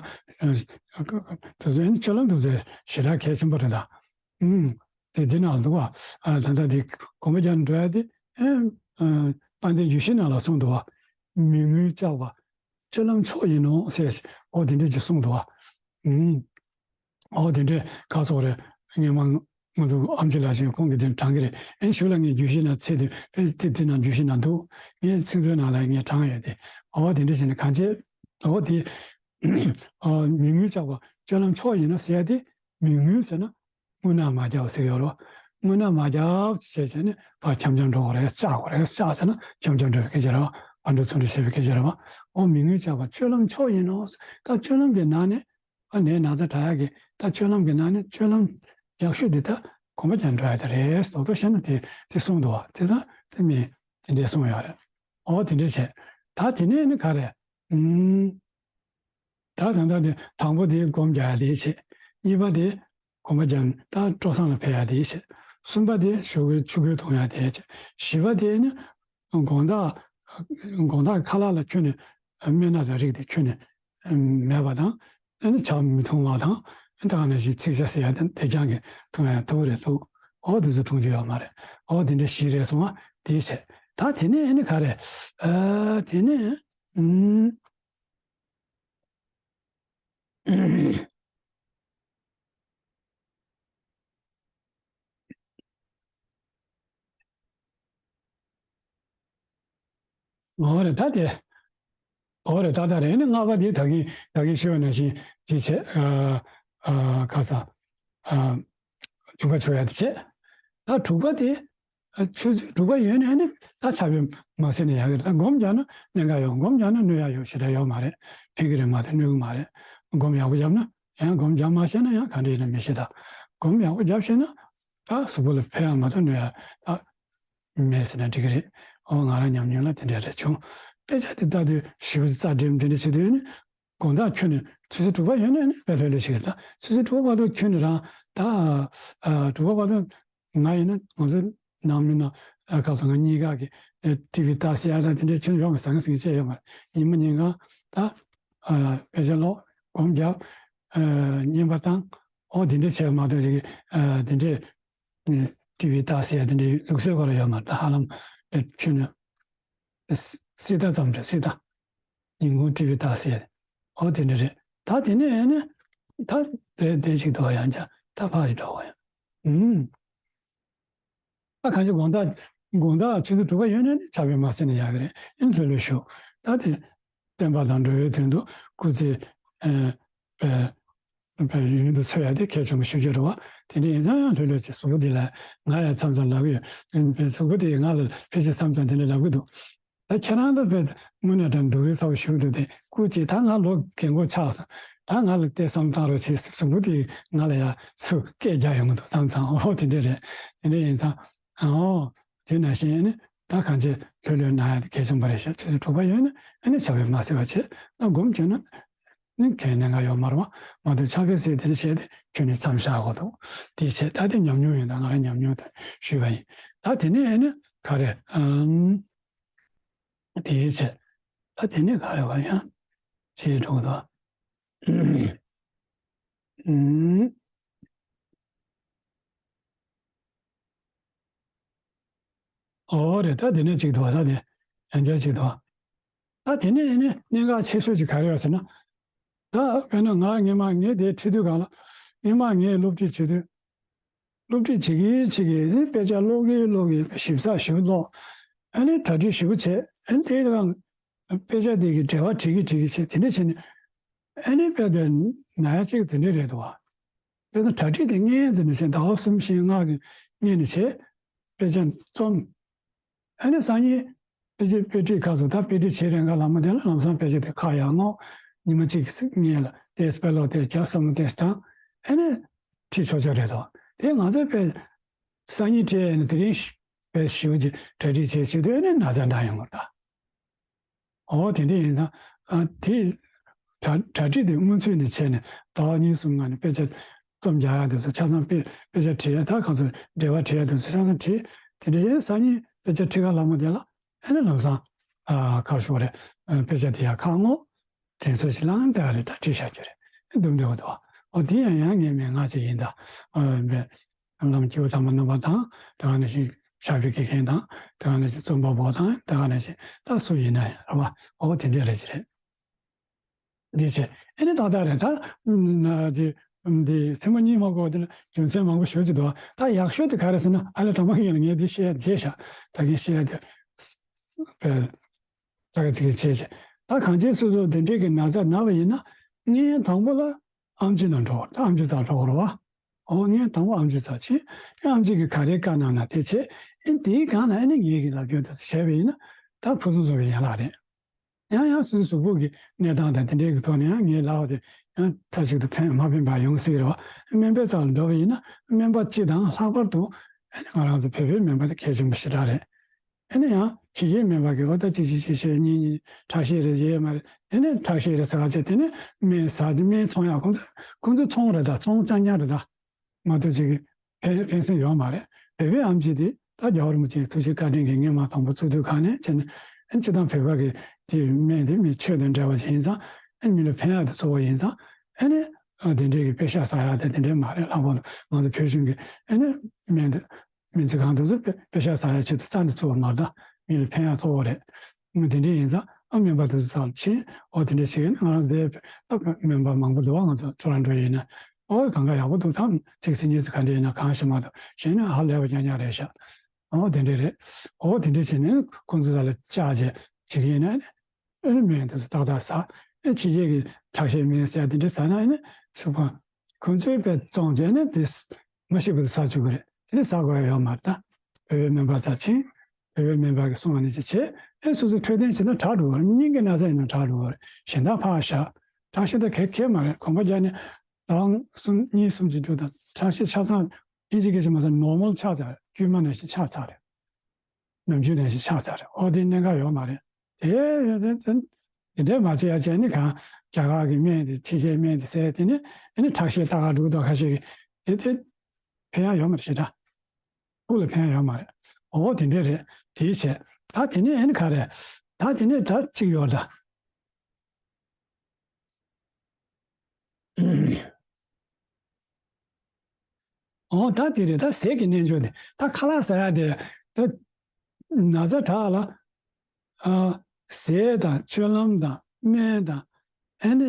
ཚོ་ཡིན་སྤྱོད་ལམ་དེ་ཚོ་ཞེ་དྲག་གལ་ཆེན་པོ་རེད་ད། ཨུམ། དེ་འདི་ནང་འདུག་བ། ད་ལྟ་འདི་སྒོམ་པ་རྒྱག་འགྲོ་ཡ་དེ་ཨེ། དཔལ་ལྡན་རྒྱུད་བཞི་ནང་ལ་གསུངས་འདུག་བ། མི་མངོན་བཅག་པ་སྤྱོད་ལམ་མཆོག་ཡིན་ནོ་ཟེར། འོ་དེ་འདྲས་ཅིག་གསུངས་འདུག་བ། ཨུམ། འོ་དེ་འདྲས་ག་སོགས་རེད། སྔོན་མ་ང་ཚོ་ཨམ་ཆི་ལགས་ཀྱིས་ཁོང་གིས་དེ་དྲངས་ཀྱི་རེད། ཨེ་གཞུག་ལ་ངས་རྒྱུད་བཞི་ནང་ཚེ་དུས་ཨེ་དེ་དུས་ནང་རྒྱུད་བཞི་ནང་འདུག་ངས་ཚིག་མཛོད་ནང་ལ་ངས་དྲངས་ཡོད་དེ། འོ་དེ་འདྲས་བྱས་ནས་གང་བྱེད། འོ་དེ། ཨ། མི་མངོན་བཅག་པ་སྤྱོད་ལམ་མཆོག་ཡིན་ནོ་ཟེར་ཡ་དེ། མི་མངོན་ཟེར་ན་རྔུལ་ནག་མ་རྒྱབ་ཟེར་ཡོད་རེད་བ། རྔུལ་ནག་མ་རྒྱབ་བྱས་བྱས་ནས་ཕར་འཁྱམ་འཁྱམ་འགྲོ་དགོས་རེད། བཅག་དགོས་རེད། བཅག་ཟེར་ན་འཁྱམ་འཁྱམ་འགྲོ་བའི་སྐད་ཆ་རེད་བ། ཕར་འགྲོ་ཚུར་འགྲོ་བྱེད་པའི་སྐད་ཆ་རེད་བ། འོ་མི་མངོན་བཅག་པ་སྤྱོད་ལམ་མཆོག་ཡིན་ནོ། ད་སྤྱོད་ལམ་གྱི་ནང་ནས་ཨ་ནས་ན་ཚ་དྲག་ཡག་གི་ད་སྤྱོད་ལམ་གྱི་ནང་ནས་སྤྱོད་ལམ་ཡག་ཤོས་དེ་ད་གོམ་པ་རྒྱག་འགྲོ་ཡ་དེ་རེད། རྡོག་རྡོག་བཤད་ན་དེ་དེ་གསུངས་འདུག་བ། དེ་ད་དེ་མི་དེ་འདྲས་གསུངས་ཡོད་རེད། འོ་དེ་འདྲས་བྱས། ད་དེ་ནས་ནི་ག་རེ། ཨུམ། ད་ད་ལྟ་དེ་དང་པོ་དེ་སྒོམ་རྒྱག་ཡ་དེ་བྱས། གཉིས་པ་དེ་གོམ་པ་རྒྱབ་ད་སྤྲོ་བསམ་ལ་ཕེབས་ཡ་དེ་བྱས། གསུམ་པ་དེ་ཞོགས་ཀའི་ཆུ་ཁོལ་འཐུང་ཡ་དེ་བྱས། བཞི་པ་དེ་ནི་དགོང་དག་དགོང་དག་ཁ་ལག་ལ་ཁྱོན་ནས་སྨན་སྣ་དང་རིགས་དེ་ཁྱོན་ནས་མེད་པ་དང་། ཨ་ནི་ཇ་མི་འཐུང་བ་དང་། ཨ་ནི་ད་ག་ནང་བཞིན་ཚིག་ཇ་ཟེར་ཡ་དེ་དེ་རྐྱང་གིས་འཐུང་ཡ་ཐུབ་རེད་འདུག་འོ་དེ་ཚོ་འཐུང་རྒྱུ་ཡོད་མ་རེད། འོ་དེ་འདྲ་བཞི་རེད་སོང་བ་དེ་བྱས། ད་དེ་ནས་ཨ་ནི་ག་རེ། ཨ་དེ་ནས་ཨུམ། འོ་རེད་ད་དེ། འོ་རེད་ད་ད་རེད། ཨ་ནི་ལྔ་པ་དེ་ད་གིན་ད་གིན་ཞུས་པ་ནང་བཞིན་དེ་བྱས། ཨ་ཨ་ག་ས། ཨ་དྲུག་པ་ཆོད་ཡ་དེ་བྱས། ད་དྲུག་པ་དེ། ཨ་ཆུ་ཚོད་དྲུག་པ་ཡོལ་ནས་ཨ་ནི་ད་ཆར་པས་མ་བསད་ན་ཡག་གི་རེད། ད་སྒོམ་རྒྱག་ན་གནད་འགག་ཡོད། སྒོམ་རྒྱག་ན་གནོད་ཡག་ཡོད་ཞེ་དྲག་ཡོད་མ་རེད། ཕན་གི་རེད་མ་གཏོགས་གནོད་གི་མ་རེད། སྒོམ་ཡག་པོ་བརྒྱབ་ན་ཡང་། སྒོམ་རྒྱག་མ་ཤེས་ན་ཡང་ག་འདྲ་ཡིན་ན་མི་ཤེས། ད་སྒོམ་ཡག་པོ་བརྒྱབ་ཤེས་ན་ད་གཟུགས་པོ་ལ་ཕན་ཡག་མ་གཏོགས་གནོད་ཡག་ད་མེད་ཟེར་ན་འགྲིག་གི་རེད། འོ་ང་རང་ཉམས་མྱོང་ལ་དེ་འདྲ་རེད་བྱུང་། དཔེ་ཆ་དེ་ལྟ་དུས་ཞེ་པོ་ཅིག་རྩ་འགྲིམ་དེ་འདྲ་བྱེད་དུས་ནི། དགོང་དག་ཁྱོན་ནས་ཆུ་ཚོད་དྲུག་པ་ཡོལ་ནས་ནི་དཔེ་ལྷོད་ལྷོད་ཞིག་རེད། ད་ཆུ་ཚོད་དྲུག་པ་བར་དུ་ཁྱོན་ནས་རང་ད་ཨ་དྲུག་པ་བར་དུ་ང་ཡིན་ན་ང་ཚོའི་ནང་མི་ནང་ཨ་ག་ཚོད་ང་གཉིས་ཀ་གི་ཨ་ཊི་བི་ལྟ་ཟེར་ཡ་ད་དེ་འདྲའི་ཁྱོན་ཡོང་བའི་ཟང་ཟིང་བྱས་ཡོད་མ་རེད། ཉིན་མ་ཉིན་གང་ད་ཨ་དཔེ་ཆ་ཀློག་སྒོམ་རྒྱབ། ཨ་བརྙན་པར་བཏང་། འོ་དེ་འདྲ་བྱས་མ་གཏོགས་ཅིག་ཨ་དེ་འདྲའི་ཊི་བི་ལྟ་ཟེར་ཡ་དེ་འདྲའི་ལུགས་སྲོལ་སྐོར་ཡོད་མ་རེད། ད་ཧ་ལམ་ཨ་ཁྱོན་ནས། སི་སི་ཏ་ཙམ་རེད། སི་ཏ། ཉིན་གུང་ཊི་བི་ལྟ་ཟེར། འོ་དེ་འདྲ་རེད། ད་དེ་ནས་ཨ་ནི་ད་དེ་དེ་ཞིག་འདུག་ཡང་བསྐྱར་ད་ཕར་ཞིག་འགྲོ་བ་ཡང་། ཨུམ། ད་གང་ཞིག་དགོང་དག་དགོང་དག་ཆུ་ཚོད་དྲུག་པ་ཡོལ་ནས་ནི་ཆར་པས་མ་བསད་ན་ཡག་གི་རེད། ཨ་ནི་ལྷོད་ལྷོད་བཞུགས། ད་དེ་བསྟན་པ་དང་འགྲོ་བའི་དོན་དུ་སྐུ་ཚེ་ཨ་ཨ་ཡུན་དུ་འཚོ་ཡ་དེ་གལ་ཆེན་པོ་ཤོད་རྒྱུ་རེད་བ། དེ་འདྲ་ཡིན་ཙང་ཡང་ལྷོད་ལྷོད་བྱས། གཟུགས་པོ་འདི་ལ་ང་ཡང་མཚམས་མཚམས་ལབ་ཀྱི་ཡོད། གཟུགས་པོ་དེ་ང་ལ་ཕལ་ཆེར་མཚམས་མཚམས་དེ་འདྲ་ལབ་ཀྱི་འདུག་ད་ཁྱེད་རང་ད་དཔེ་དངོས་གནས་དྲང་སྡུག་རུས་ཚ་བོ་ཞིག་འདུག་སྟེ་སྐུ་མཁྱེན། ད་ང་ལོ་རྒན་གོག་ཆགས་སོང་། ད་ང་ལ་ཏོག་ཙམ་བསམ་བློ་བཏང་རོགས་བྱེད། གཟུགས་པོ་དེ་ང་ལ་ཡ་ཚུར་སྐད་རྒྱག་ཡོང་གི་འདུག་མཚམས་མཚམས། འོ་དེ་འདྲ་རེད། དེ་འདྲ་ཡིན་ཙང་། ཨོ། དེ་ནང་བཞིན་ཨ་ནི་ད་གང་བྱེད་ལྷོད་ལྷོད་གནང་ཡ་དེ་གལ་ཆེན་པོ་རེད་ཤག་ཆུ་ཚོད་དྲུག་པ་ཡོལ་ནས་ཨ་ནི་ཆར་པས་མ་བསད་པ་བྱས་ན། སྒོམ་བྱས་ན་ནི་གལ་གནད་འགག་ཡོད་མ་རེད་བ། མ་གཏོགས་ཆར་པས་བསད་དེ་འདྲ་བྱས་ཏེ་ཁྱོན་ནས་མཚམས་བཞག་དགོས་འདུག་དེ་བྱས། ད་དེ་ཉམས་མྱོང་ཡིན། ད་ང་རང་ཉམས་མྱོང་དེ་ཞུས་པ་ཡིན། ད་དེ་ནས་ཨ་ནི་ག་རེ། ཨམ། དེའི་ཕྱིར། ད་དེ་ནས་ག་རེ་བ་ཡང་བྱེད་འགྲོ་གི་འདུག་ཨུམ། ཨོ་རེད། ད་དེ་ནས་གཅིག་འདུག་ད་དེ་ཡང་བསྐྱར་གཅིག་འདུག་ད་དེ་ནས་ནི་གནད་འགག་ཆེ་ཤོས་ཀྱི་ག་རེ་ཡོད་ཟེར་ན། ད་དཔེར་ན་ང་སྔོན་མ་ངས་དེ་ཁྲིད་དུས་སྒང་ལ་སྔོན་མ་ངས་སློབ་ཁྲིད་བྱེད་དུས། སློབ་ཁྲིད་བྱེད་ཀྱིན་བྱེད་ཀྱིན་དཔེ་ཆ་ཀློག་གིན་ཀློག་གིན་ཞིབ་ཚགས་ཞིབ་ཀློག་ཨ་ནི་གྲ་སྒྲིག་ཞིབ་པོ་བྱས། ཨ་ནི་དེའི་སྒང་དཔེ་ཆ་དེ་གི་འགྲེལ་པ་བྲིས་ཀྱིན་བྲིས་ཀྱིན་བྱས། དེ་འདྲ་བྱས་ནས་ཨ་ནི་དཔེ་དེ་ན་ཡ་གཅིག་དེ་འདྲ་རེད་འདུག་བ། དེ་ཚོ་གྲ་སྒྲིག་དེ་སྔོན་ཙམ་ནས་བྱས། ཟླ་བ་གསུམ་བཞི་ལྔ་གི་སྔོན་ནས་བྱས། དཔེ་ཆ་རྩོམ། ཨ་ནི་སང་ཉིན་དཔེ་ཆ་དཔེ་ཁྲིད་ཁག་སོང་། ད་དཔེ་ཁྲིད་བྱེད་རན་ག་ལ་མོ་དེ་ལ་ལམ་སང་དཔེ་ཆ་དེ་ཁ་ཡར་སྔོག་ཉི་མ་གཅིག་སྔོན་ལ་དེ་དཔེ་ཀློག་དེ་རྒྱབ་བསམ་བློ་དེ་བཏང་། ཨ་ནི་ཁྲིད་ཆོག་ཆོག་རེད་དོ། དེ་ང་ཚོས་དཔེ་སང་ཉིན་ཁྲིད་ཡས་ནི་དེ་རིང་དཔེ་ཞིབ་ཅིག་གྲ་སྒྲིག་བྱས་ཞུ་དུས་ཨ་ནི་ན་ཚ་འདྲ་ཡོང་བ་ད། འོ་དེ་འདྲ་ཡིན་ཙང་། ཨ་དེ་གྲ་གྲ་སྒྲིག་དེ་སྔོན་ཚུད་ནས་བྱས་ནས་ཟླ་བ་གཉིས་གསུམ་སྔ་ནས་དཔེ་ཆ་རྩོམ་རྒྱག་ཡག་དེ་ཚོ་ཆ་ཚང་དཔེ་དཔེ་ཆ་བྲིས་ཡ། ད་ག་ཚོད་འགྲེལ་པ་བྲིས་ཡ་དེ་ཚོ་ཆ་ཚང་བྲིས། དེ་འདྲ་བྱས་སང་ཉིན་དཔེ་ཆ་ཁྲིད་ག་ལ་མོ་དེ་ལ་ཨ་ནི་ལམ་སང་ཨ་ག་རེ་ཞུ་དགོས་རེད། ཨ་དཔེ་ཆ་དེ་ཡར་ཁ་སྔོག་དྲན་གསོ་ཞིག་བླངས། དེ་ག་རེ་ད་ཁྲིད་བཞག་རྒྱུ་རེད། འདུག་འདུག་འདུག་འོ་དེ་ཡང་ཡང་ངས་མན་ངག་ཅིག་ཡིན་ད། ཨ་བླ་མ་སྐྱེས་བུ་དམ་པ་རྣམ་པ་དང་དེ་ག་ནང་བཞིན་ ཕྱག་དཔེ་དགེ་རྒན་དང་། དེ་ག་ནང་བཞིན་རྩོམ་པ་པོ་དང་། དེ་ག་ནང་བཞིན་ད་སུ་ཡིན་ན་ཡང་རེད་བ། འོ་དེ་འདྲས་རེད་ཅི་རེད། འདི་བྱས་ཨེ་ནི་ཏག་ཏག་རེད་ད། ཨ་ཅེ། འདི་ཚིག་མ་གཉིས་མ་གོ་དེ་ལ་རྒྱུ་མཚན་མང་པོ་ཤོད་ཀྱི་འདུག་ད་ཡག་ཤོས་དེ་ག་རེ་ཟེར་ན། ཨ་ལས་དང་པོ་ཡིན་ལ་ངས་འདི་བཤད་རྗེས་བཞག་ད་གིན་བཤད་དེ། པས། ཙག་གི་ཙིག་གི་བྱས་བྱས། ད་གང་ཅི་སོ་སོ་དེ་འདྲས་ཀྱི་ན་ཚ་ན་བ་ཡིན་ན། ངས་དང་པོ་ལ་ཨམ་ཆི་ན་འགྲོ། ད་ཨམ་ཆི་རྩར་འགྲོ་དགོས་རེད་བ། འོ་ངས་དང་པོ་ཨམ་ཆི་རྩར་ཕྱིན། ཨམ་ཆི་གིས་ག་རེ་བཀའ་གནང་ན་དེ་བྱས། ཨེ་དེའི་སྒང་ལ་ཨེ་ནི་ངེད་ཀྱི་ལབ་རྒྱུ་དེ་བྱས་པ་ཡིན་ན། ད་ཕུན་སུམ་ཚོགས་པའི་ཡན་ལག་རེད། ཡང་ཡང་སོ་སོའི་གཟུགས་པོ་གི་གནས་སྟངས་དང་དེ་འདྲའི་གི་ཐོག་ནས་ཡང་ངའི་ལག་དེ་ཡང་མཐའ་གཅིག་ཏུ་ཕན་མ་ཕན་པ་ཡོང་སྲིད་རེད་བ། སྨན་པའི་རྩ་ལ་འགྲོ་བ་ཡིན་ན་སྨན་པ་སྤྱི་དང་ལྷག་པར་དུ་ཨ་ནི་ང་རང་ཚོ་བོད་པའི་སྨན་པ་དེ་གལ་ཆེན་པོ་ཞེ་དྲག་རེད། ཨ་ནི་ཡང་ཕྱི་རྒྱལ་སྨན་པ་གིས་འོ་ད་གཅིག་གཅིག་གཅིག་བཤད། གཉིས་གཉིས་ཁྲག་ཤེད་རེད་ཟེར་ཡས་མ་རེད། དེ་ནས་ཁྲག་ཤེད་རེད་ཟེར་ག་བྱས། དེ་ནས་སྨན་ཟ་རྒྱུ་སྨན་ཚོང་ཡག་ཁོང་ཚོ་ཁོང་ཚོ་ཚོང་རེད་ད། ཚོང་རྐྱང་རྐྱང་རེད་ད། མ་གཏོགས་ཅིག་ཕན་ཕན་སེམས་ཡོད་མ་རེད། བོད་པའི་ཨམ་ཆི་དེ་ད་རྒྱལ་བ་རིན་པོ་ཆེའི་ཐུགས་རྗེ་བཀའ་དྲིན་གྱིས་སྔོན་མ་དང་པོ་བཙུགས་དུས་གང་ནས་བྱས་ནས། ཨ་ནི་སྤྱིར་བཏང་བོད་པ་གི་དེ་སྨན་དེ་མི་ཆོས་དང་འབྲེལ་བ་ཅིག་ཡིན་ཙང་། ཨ་ནི་མི་ལ་ཕན་ཡག་དེ་གཙོ་བོ་ཡིན་ཙང་། ཨ་ནི་ཨ་དེ་འདྲའི་གི་པེ་ཤ་ཟ་ཡག་དེ་དེ་འདྲའི་མ་རེད། ལྷག་པར་དུ་ང་ཚོ་བོད་གཞུང་གི་ཨ་ནི་སྨན་དེ་སྨན་རྩིས་ཁང་དེ་ཚོ་པེ་པེ་ཤ་ཟ་ཡག་ཆེད་དུ་རྩ་ནས་བཙུགས་པ་མ་རེད་ད། མི་ལ་ཕན་ཡག་གཙོ་བོ་རེད། ཨ་དེ་འདྲའི་ཡིན་ཙང་ཨ་སྨན་པ་དེ་ཚོ་རྩར་ཕྱིན། འོ་དེ་འདྲ་བྱེད་ཀྱི་ཡིན། ང་རང་ཚོ་དེ་ཨ་སྨན་པ་མང་པོ་འདུག་བ། ང་ཚོ་ཐོ་རོན་ཊོ་ཡིན་ན། ཨོ་གང་ག་ཡག་པོ་འདུག་ད་གཅིག་ཟེར་གཉིས་ཟེར་ག་འདྲ་ཡིན་ན་གང་ཞིག་མ་གཏོགས། གཞན་ནི་ཧ་ལས་པ་རྐྱང་རྐྱང་རེད་ཤག་ཨོ་དེ་འདྲ་རེད། ཨོ་དེ་འདྲ་བྱས་ནས་ཁོང་ཚོ་ས་ལ་བཅར་བྱས་བྱེད་ཀྱི་ཡིན་ན་ནི། ཨ་ནི་སྨན་དེ་ཚོ་ཏག་ཏག་ཟ། ཨ་ཕྱི་རྒྱལ་གྱི་ཁྲག་ཤེད་སྨན་ཟེར་དེ་འདྲ་ཟ་ན་ནི་ཤུགས་པ། ཁོང་ཚོའི་དཔེ་བཙོང་བྱས་ནས་དེ་མ་ཤེས་པ་དེ་ཟ་བཅུག་གི་རེད། དེ་ནི་ཟ་དགོས་ཡ་ཡོད་མ་རེད་ད། བོད་པའི་སྨན་པ་ཚོ་ཕྱིན། བོད་པའི་སྨན་པ་གིས་གསུངས་པ་ནང་བཞིན་བྱས། ཨེ་སོ་སོའི་འཕྲོད་བསྟེན་བྱེད་ན་དྲག་འགྲོ་གི་རེད། སྙིང་གི་ན་ཚ་ཡིན་ན་དྲག་འགྲོ་གི་རེད། གཞན་དག་ཕར་བཞག་ཁྲག་ཤེད་ད་ག་གེ་མ་རེད། གོམ་པ་རྒྱག་ནས་ལང་གསུམ་གཉིས་གསུམ་གྱིས་འགྲོ་དང་། ཁྲག་ཤེད་ཆ་ཚང་ཨིན་ཇི་སྐད་ཆ་མ་ཟ་ནོར་མལ་ཆགས་ཚར་རེད། དཀྱུས་མ་ནང་བཞིན་ཆགས་ཚར་རེད། ནམ་རྒྱུན་ནང་བཞིན་ཆགས་ཚར་རེད། ཨོ་དེ་གནད་འགག་ཡོད་མ་རེད། དེ་དེ་དེ་དེ་འདྲས་མ་བྱེད་ཡ་བྱས་ནས་གང་རྒྱ་གར་གྱི་སྨན་དེ་ཕྱི་རྒྱལ་སྨན་དེ་ཟས་དེ་ནས་ཨ་ནི་ཁྲག་ཤེད་ཏག་ཏག་འགྲོ་དང་ཁ་ཤས་ཀྱིས་དེ་དེ་ཕན་ཡ་ཡོད་མ་རེད་ཞེ་དྲག་སྐུ་ལ་ཕན་ཡ་ཡོད་མ་རེད། ཨོ་དེ་འདྲས་རེད། དེ་བྱས་ད་དེ་ནས་ཨ་ནི་ག་རེ། ད་དེ་ནས་ད་གཅིག་ཡོད་ད། ཨོ་ད་དེ་རེད། ད་ཟས་ཀྱི་རྣལ་འབྱོར་དེ་ད་ཁ་ལག་ཟ་ཡ་དེ་ད་ན་ཚ་དྲག་ལ། ཨ་ཟས་དང་སྤྱོད་ལམ་དང་སྨན་དང་། ཨ་ནི་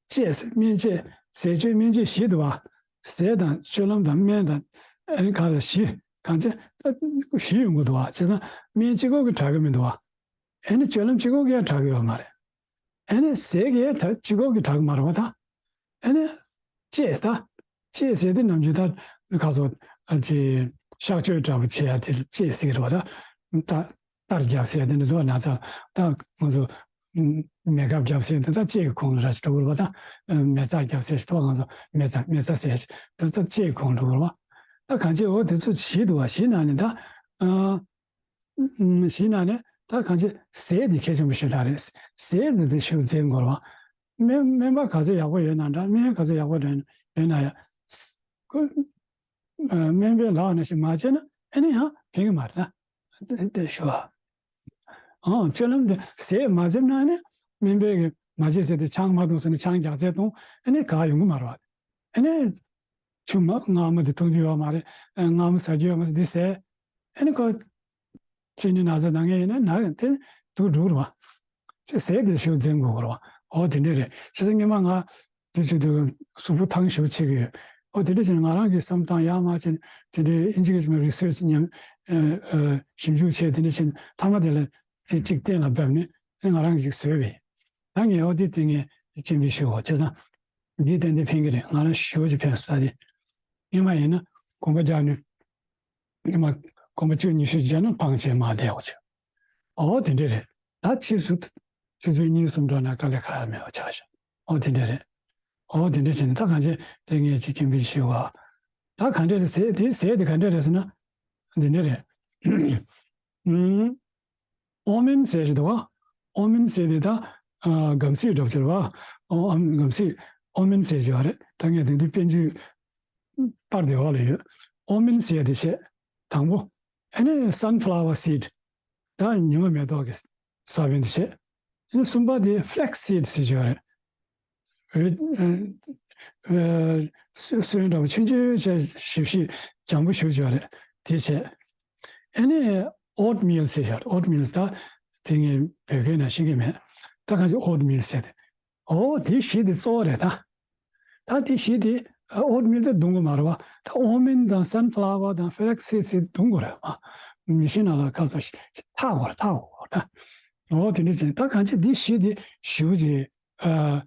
བཅས་སྨན་བཅས། ཟས་སྤྱོད་སྨན་བཅས་བཞི་འདུག་བ། ཟས་དང་སྤྱོད་ལམ་དང་སྨན་དང་། ཨ་ནི་ག་ལ་བཞི་གང་ཚེ་ད་བཞི་ཡོང་གི་འདུག་བ། བྱས་ཙང་སྨན་གཅིག་པོ་གིས་དྲག་གི་མི་འདུག་བ། ཨ་ནི་སྤྱོད་ལམ་གཅིག་པོ་གིས་ཡང་དྲག་གི་ཡོད་མ་རེད། ཨ་ནི་ཟས་ཀྱིས་ཡང་དྲག་གཅིག་པོ་གིས་དྲག་གི་མ་རེད་བ་ད། ཨ་ནི་བཅས་ད། བཅས་ཟེར་དེ་ནམ་རྒྱུན་ད་ག་ཚོད་ཨ་ཅེ་གཤག་བཅོས་འདྲ་པོ་བྱེད་ཡ་དེ་ལ་བཅས་ཟེར་བ་ད། ད་གཏར་རྒྱབ་ཟེར་དེ་འདྲ་འདུག་ན་ཚ་ད་ང་ཚོ་མེ་ཁབ་རྒྱབ་ཟེར་དེ་ད་བཅས་ཀྱི་ཁོངས་ལ་ར་ཅིག་འགྲོ་གི་རེད་བ་ད། མེ་བཙའ་རྒྱབ་ཟེར་ཞིག་ཐོག་ང་ཚོ་མེ་བཙའ་མེ་བཙའ་ཟེར་ཞིག་ད་ད་བཅས་ཀྱི་ཁོངས་འགྲོ་གི་རེད་བ། ད་གང་ཅི་འོ་དེ་ཚོ་བཞི་འདུག་བ། བཞི་ནང་ནས་ད། ཨ། ཨུམ། བཞི་ནང་ནས་ད་གང་ཅི་ཟས་འདི་གལ་ཆེན་པོ་ཞེ་དྲག་རེད། ཟས་འདི་དེ་ཤུགས་འཛིན་དགོས་རེད་བ། སྨན་སྨན་པ་ག་ཚོད་ཡག་པོ་ཡོད་ན་འདྲ། སྨན་ག་ཚོད་ཡག་པོ་ཡོད་ན་ཡང་། ཁོ་ཨ་སྨན་པའི་ལག་ནང་བཞིན་མ་བྱས་ན་ཨ་ནི་ཡང་ཕན་གི་མ་རེད་ད། དེ་དེ་ཞུ་བ། ཨང་། སྤྱོད་ལམ་དེ་ཟས་མ་འཛེམ་ན་ཨ་ནི་སྨན་པས་གི་མ་བྱེད་ཟེར་ཏེ་ཆང་མ་འཐུང་ཟེར་ནས་ཆང་རྒྱག་རྩལ་གཏོང་། ཨ་ནི་ག་ཡོང་གི་མ་རེད་བ། ཨ་ནི་ཆུ་མ་མངར་མོ་དེ་འཐུང་རྒྱུ་ཡོད་མ་རེད། མངར་མོ་ཟ་རྒྱུ་ཡོད་མ་རེད། འདི་ཟས། ཨ་ནི་ཁོ་གཅིན་སྙི་ན་ཚ་ན་མཁན་ཡིན་ན་ན་དེ་དུག་འགྲོ་རེད་བ། ཅེས་ཟས་དེ་ཤུགས་འཛིན་དགོས་རེད་བ། ཨོ་དེ་འདྲས་རེད། བྱས་ཙང་སྔོན་མ་ང་དུས་ཚོད་དུ་གཟུགས་པོ་ཐང་ཞེ་པོ་བྱེད་ཀྱི་ཡོད། ཨོ་དེ་འདྲས་བྱས་ནས་ང་རང་གི་བསམ་སྟངས་ཡར་མར་བྱས་ནས་དེ་འདྲས་ཨིན་ཇི་སྐད་ཀྱི་རི་སར་ཆི་ཉམས་ཨ་ཨ་ཞིབ་འཇུག་བྱས། དེ་འདྲས་བྱས་ནས་མཐའ་མ་དེ་ལ་དེ་གཅིག་གཏན་ལ་ཕབ་ནས་ཨ་ནི་ང་རང་གིས་ཅིག་བཟོས་པས། ད་ངས་ཨོ་དེ་དེ་ངས་སྤྱན་འབུལ་ཞུ་བ། བྱས་ཙང་འདི་ཏན་ཏན་ཕན་གྱི་རེད། ང་རང་ཞེ་པོ་ཅིག་ཕན་སོང་། ད་དེ་སྔོན་མ་ཡིན་ན་གོམ་པ་རྒྱག་ནས་སྔོན་མ་གོམ་པ་བཅུ་ཉི་ཤུ་རྒྱག་ན་ཕངས་བྱས་མར་བསྡད་འོ་ཅིག་ཨོ་དེ་འདྲས་རེད། ད་ཕྱིས་སུ་ཆུ་ཚོད་གཉིས་གསུམ་འགྲོ་ན་དཀའ་ལས་ཁག་མེད་པ་ཆགས་ཤག་ཨོ་དེ་འདྲས་རེད། ཨོ་དེ་འདྲས་བྱས་ནས་ད་གང་བྱས་དེ་ངས་ཅིག་སྤྱན་འབུལ་ཞུ་བ། ད་ག་འདྲས་རེད་ཟས་དེ། ཟས་དེ་ག་འདྲས་རེད་ཟེར་ན་འདི་འདྲས་རེད། ཨུམ། ཨོ་མན་ཟས་ཞིག་འདུག་བ། ཨོ་མན་ཟས་དེ་ད་ཨ་སྒམ་ཚིག་འདྲ་པོ་ཅིག་རེད་བ། ཨོ་ཨམ་སྒམ་ཚིག་ཨོ་མན་ཟས་ཞིག་ཡོད་རེད། ད་ངས་དེ་དུས་དཔེ་མཛོད་པར་དེ་འོག་ལ་ཡོད། ཨོ་མན་ཟས་དེ་བྱས། དང་པོ་ཨ་ནི་sunflower seed། ད་ཉི་མ་མེ་ཏོག་གི་ས་བོན་དེ་བྱས། ཨ་ནི་གསུམ་པ་དེ་flax seed ཟེར་གྱི་ཡོད་རེད། འོད་ཨ་ཨ་སོན་འདྲ་པོ་ཆུང་ཆུང་བྱས་ཞིབ་ཞིབ་འཇམ་པོ་ཞེ་པོ་ཅིག་ཡོད་རེད། དེ་བྱས། ཨ་ནི་ཨོཊ་མིལ་ཟེར་ཤག་ཨོཊ་མིལ་ཟེར་ད་དེ་ངས་བོད་སྐད་ནང་ཤེས་ཀྱི་མེད། ད་གང་ཅི་ཨོཊ་མིལ་ཟེར་ཏེ། ཨོ་དེ་བཞི་དེ་གཙོ་བོ་རེད་ད། ད་དེ་བཞི་དེ་ཨོཊ་མིལ་དེ་བརྡུང་དགོས་མ་རེད་བ། ད་ཨོ་མན་དང་སན་ཕ་ལ་ཝར་དང་ཕ་ལེག་སི་སིཌ་དེ་བརྡུང་དགོས་རེད་བ། མི་ཤིན་ནང་ལ་ཁ་སོ་ཐག་དགོས་རེད། ཐག་དགོས་རེད་ད། ཨོ་དེ་འདྲ་བྱས་ད་གང་ཅི་དེ་བཞི་དེ་ཞེ་པོ་ཅིག་ཨ།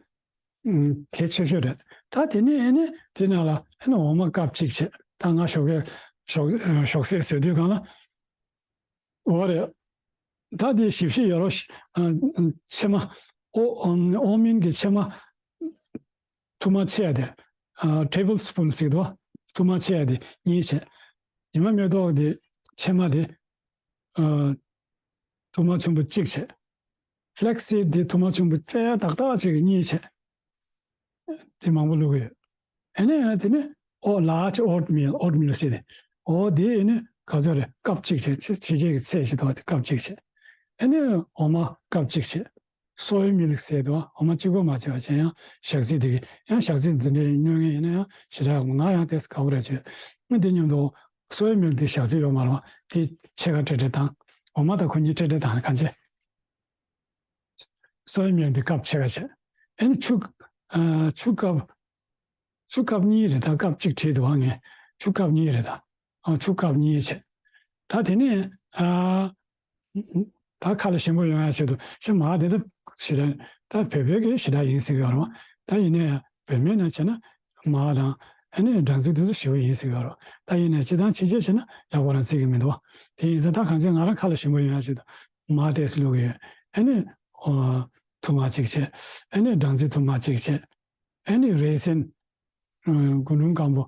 ཨུམ། གལ་ཆེ་ཤོས་རེད། ད་དེ་ནས་ཨ་ནི་དེ་ནང་ལ་ཨ་ནི་འོ་མ་ཀབ་གཅིག་བྱས། ད་ང་ཞོགས་ཀས་ཞོགས་ཞོགས་ཟས་ཟ་དུས་སྒང་ལ། འོ་རེད། ད་དེ་ཞིབ་ཞིབ་ཡོད་རོགས། ཨ། ཕྱེ་མ། ཨོ། ཨོ་མན་གྱི་ཕྱེ་མ་ཐུར་མ་ཆེ་ཡ་དེ། ཨ། ཊེ་བལ་སི་པུན་ཟེར་གྱི་འདུག་ཐུར་མ་ཆེ་ཡ་དེ་གཉིས་བྱས། ཉི་མ་མེ་ཏོག་དེ་ཕྱེ་མ་དེ། ཨ། ཐུར་མ་ཆུང་པོ་གཅིག་བྱས། ཕ་ལེག་སི་སིཌ་དེ་ཐུར་མ་ཆུང་པོ་དཔེ་ཏག་ཏག་ཅིག་གཉིས་བྱས། དེ་མང་པོ་བླུགས་ཡོད། ཨ་ནི་དེ་ནི་ཨོ་ལར་ཇི་ཨོཊ་མིལ། ཨོཊ་མིལ་ཟེར་ཏེ། ཨོ་དེ་ཨ་ནི་ག་ཚོད་རེད། ཀབ་གཅིག་བྱས། ཕྱེད་ཕྱེད་ཀྱི་ཚད་ཅིག་འདུག་དེ་ཀབ་གཅིག་བྱས། ཨ་ནི་འོ་མ་ཀབ་གཅིག་བྱས། སོ་ཡ་མིལ་ཟེར་འདུག་འོ་མ་གཅིག་པོ་མ་བྱས་པ་བྱས། ཡང་ཞག་ཚི་དེ་གི་ཡང་ཞག་ཚི་དེ་འདྲའི་སྙོན་མཁན་ཡིན་ན་ཡང་ཞེ་དྲག་ཡོང་ང་ཡང་ཏོག་ཙམ་དགའ་པོ་རེད་བྱས། ཨ་དེ་མཉམ་དུ་སོ་ཡ་མིལ་དེ་ཞག་ཚི་ཡོད་མ་རེད་བ། དེ་ཕྱེད་ཀ་ཀྲེ་ཀྲེ་བཏང་། འོ་མ་དང་ཁོ་གཉིས་ཀྲེ་ཀྲེ་བཏང་ནས་གང་བྱས། སོ་ཡ་མིལ་འདི་ཀབ་ཕྱེད་ཀ་བྱས། ཨ་ནི་ཆུ། ཨ། ཆུ་ཀབ། ཆུ་ཀབ་གཉིས་རེད་ད། ཀབ་གཅིག་བྲིས་འདུག་ཨ། ངས་ཆུ་ཀབ་གཉིས་རེད་ད། ཨ། ཆུ་ཀབ་གཉིས་བྱས། ད་དེ་ནས། ཨ། ད་ཁ་ལ་ཞིམ་པོ་ཡོང་ཡ་ཆེད་དུ་ཤ་མར་དེ་ད་ཞེ་དྲག་ད་བོད་བོད་ཀྱི་ཞེ་དྲག་ཡིན་ཟེར་གྱི་ཡོད་རེད་བ། ད་ཡིན་ན་ཡང་བོད་སྨན་ནང་བྱས་ན་མར་དང་ཨ་ནི་སྦྲང་རྩི་དེ་ཚོ་ཞེ་པོ་ཡིན་ཟེར་གྱི་ཡོད་རེད་བ། ད་ཡིན་ན་སྤྱིར་བཏང་ཕྱི་རྒྱལ་བྱས་ན་ཡག་པོ་རང་བརྩི་གི་མི་འདུག་བ། དེ་ཡིན་ཙང་ད་གང་ཅི་ང་རང་ཁ་ལ་ཞིམ་པོ་ཡོང་ཡ་ཆེད་དུ་མར་ཏོག་ཙམ་བླུགས་ཀྱི་ཡོད། ཨ་ནི། ཨོ། ཐུར་མ་གཅིག་བྱས། ཨ་ནི་སྦྲང་རྩི་ཐུར་མ་གཅིག་བྱས། ཨ་ནི་རེ་སན། ཨ། རྒུན་འབྲུམ་སྐམ་པོ་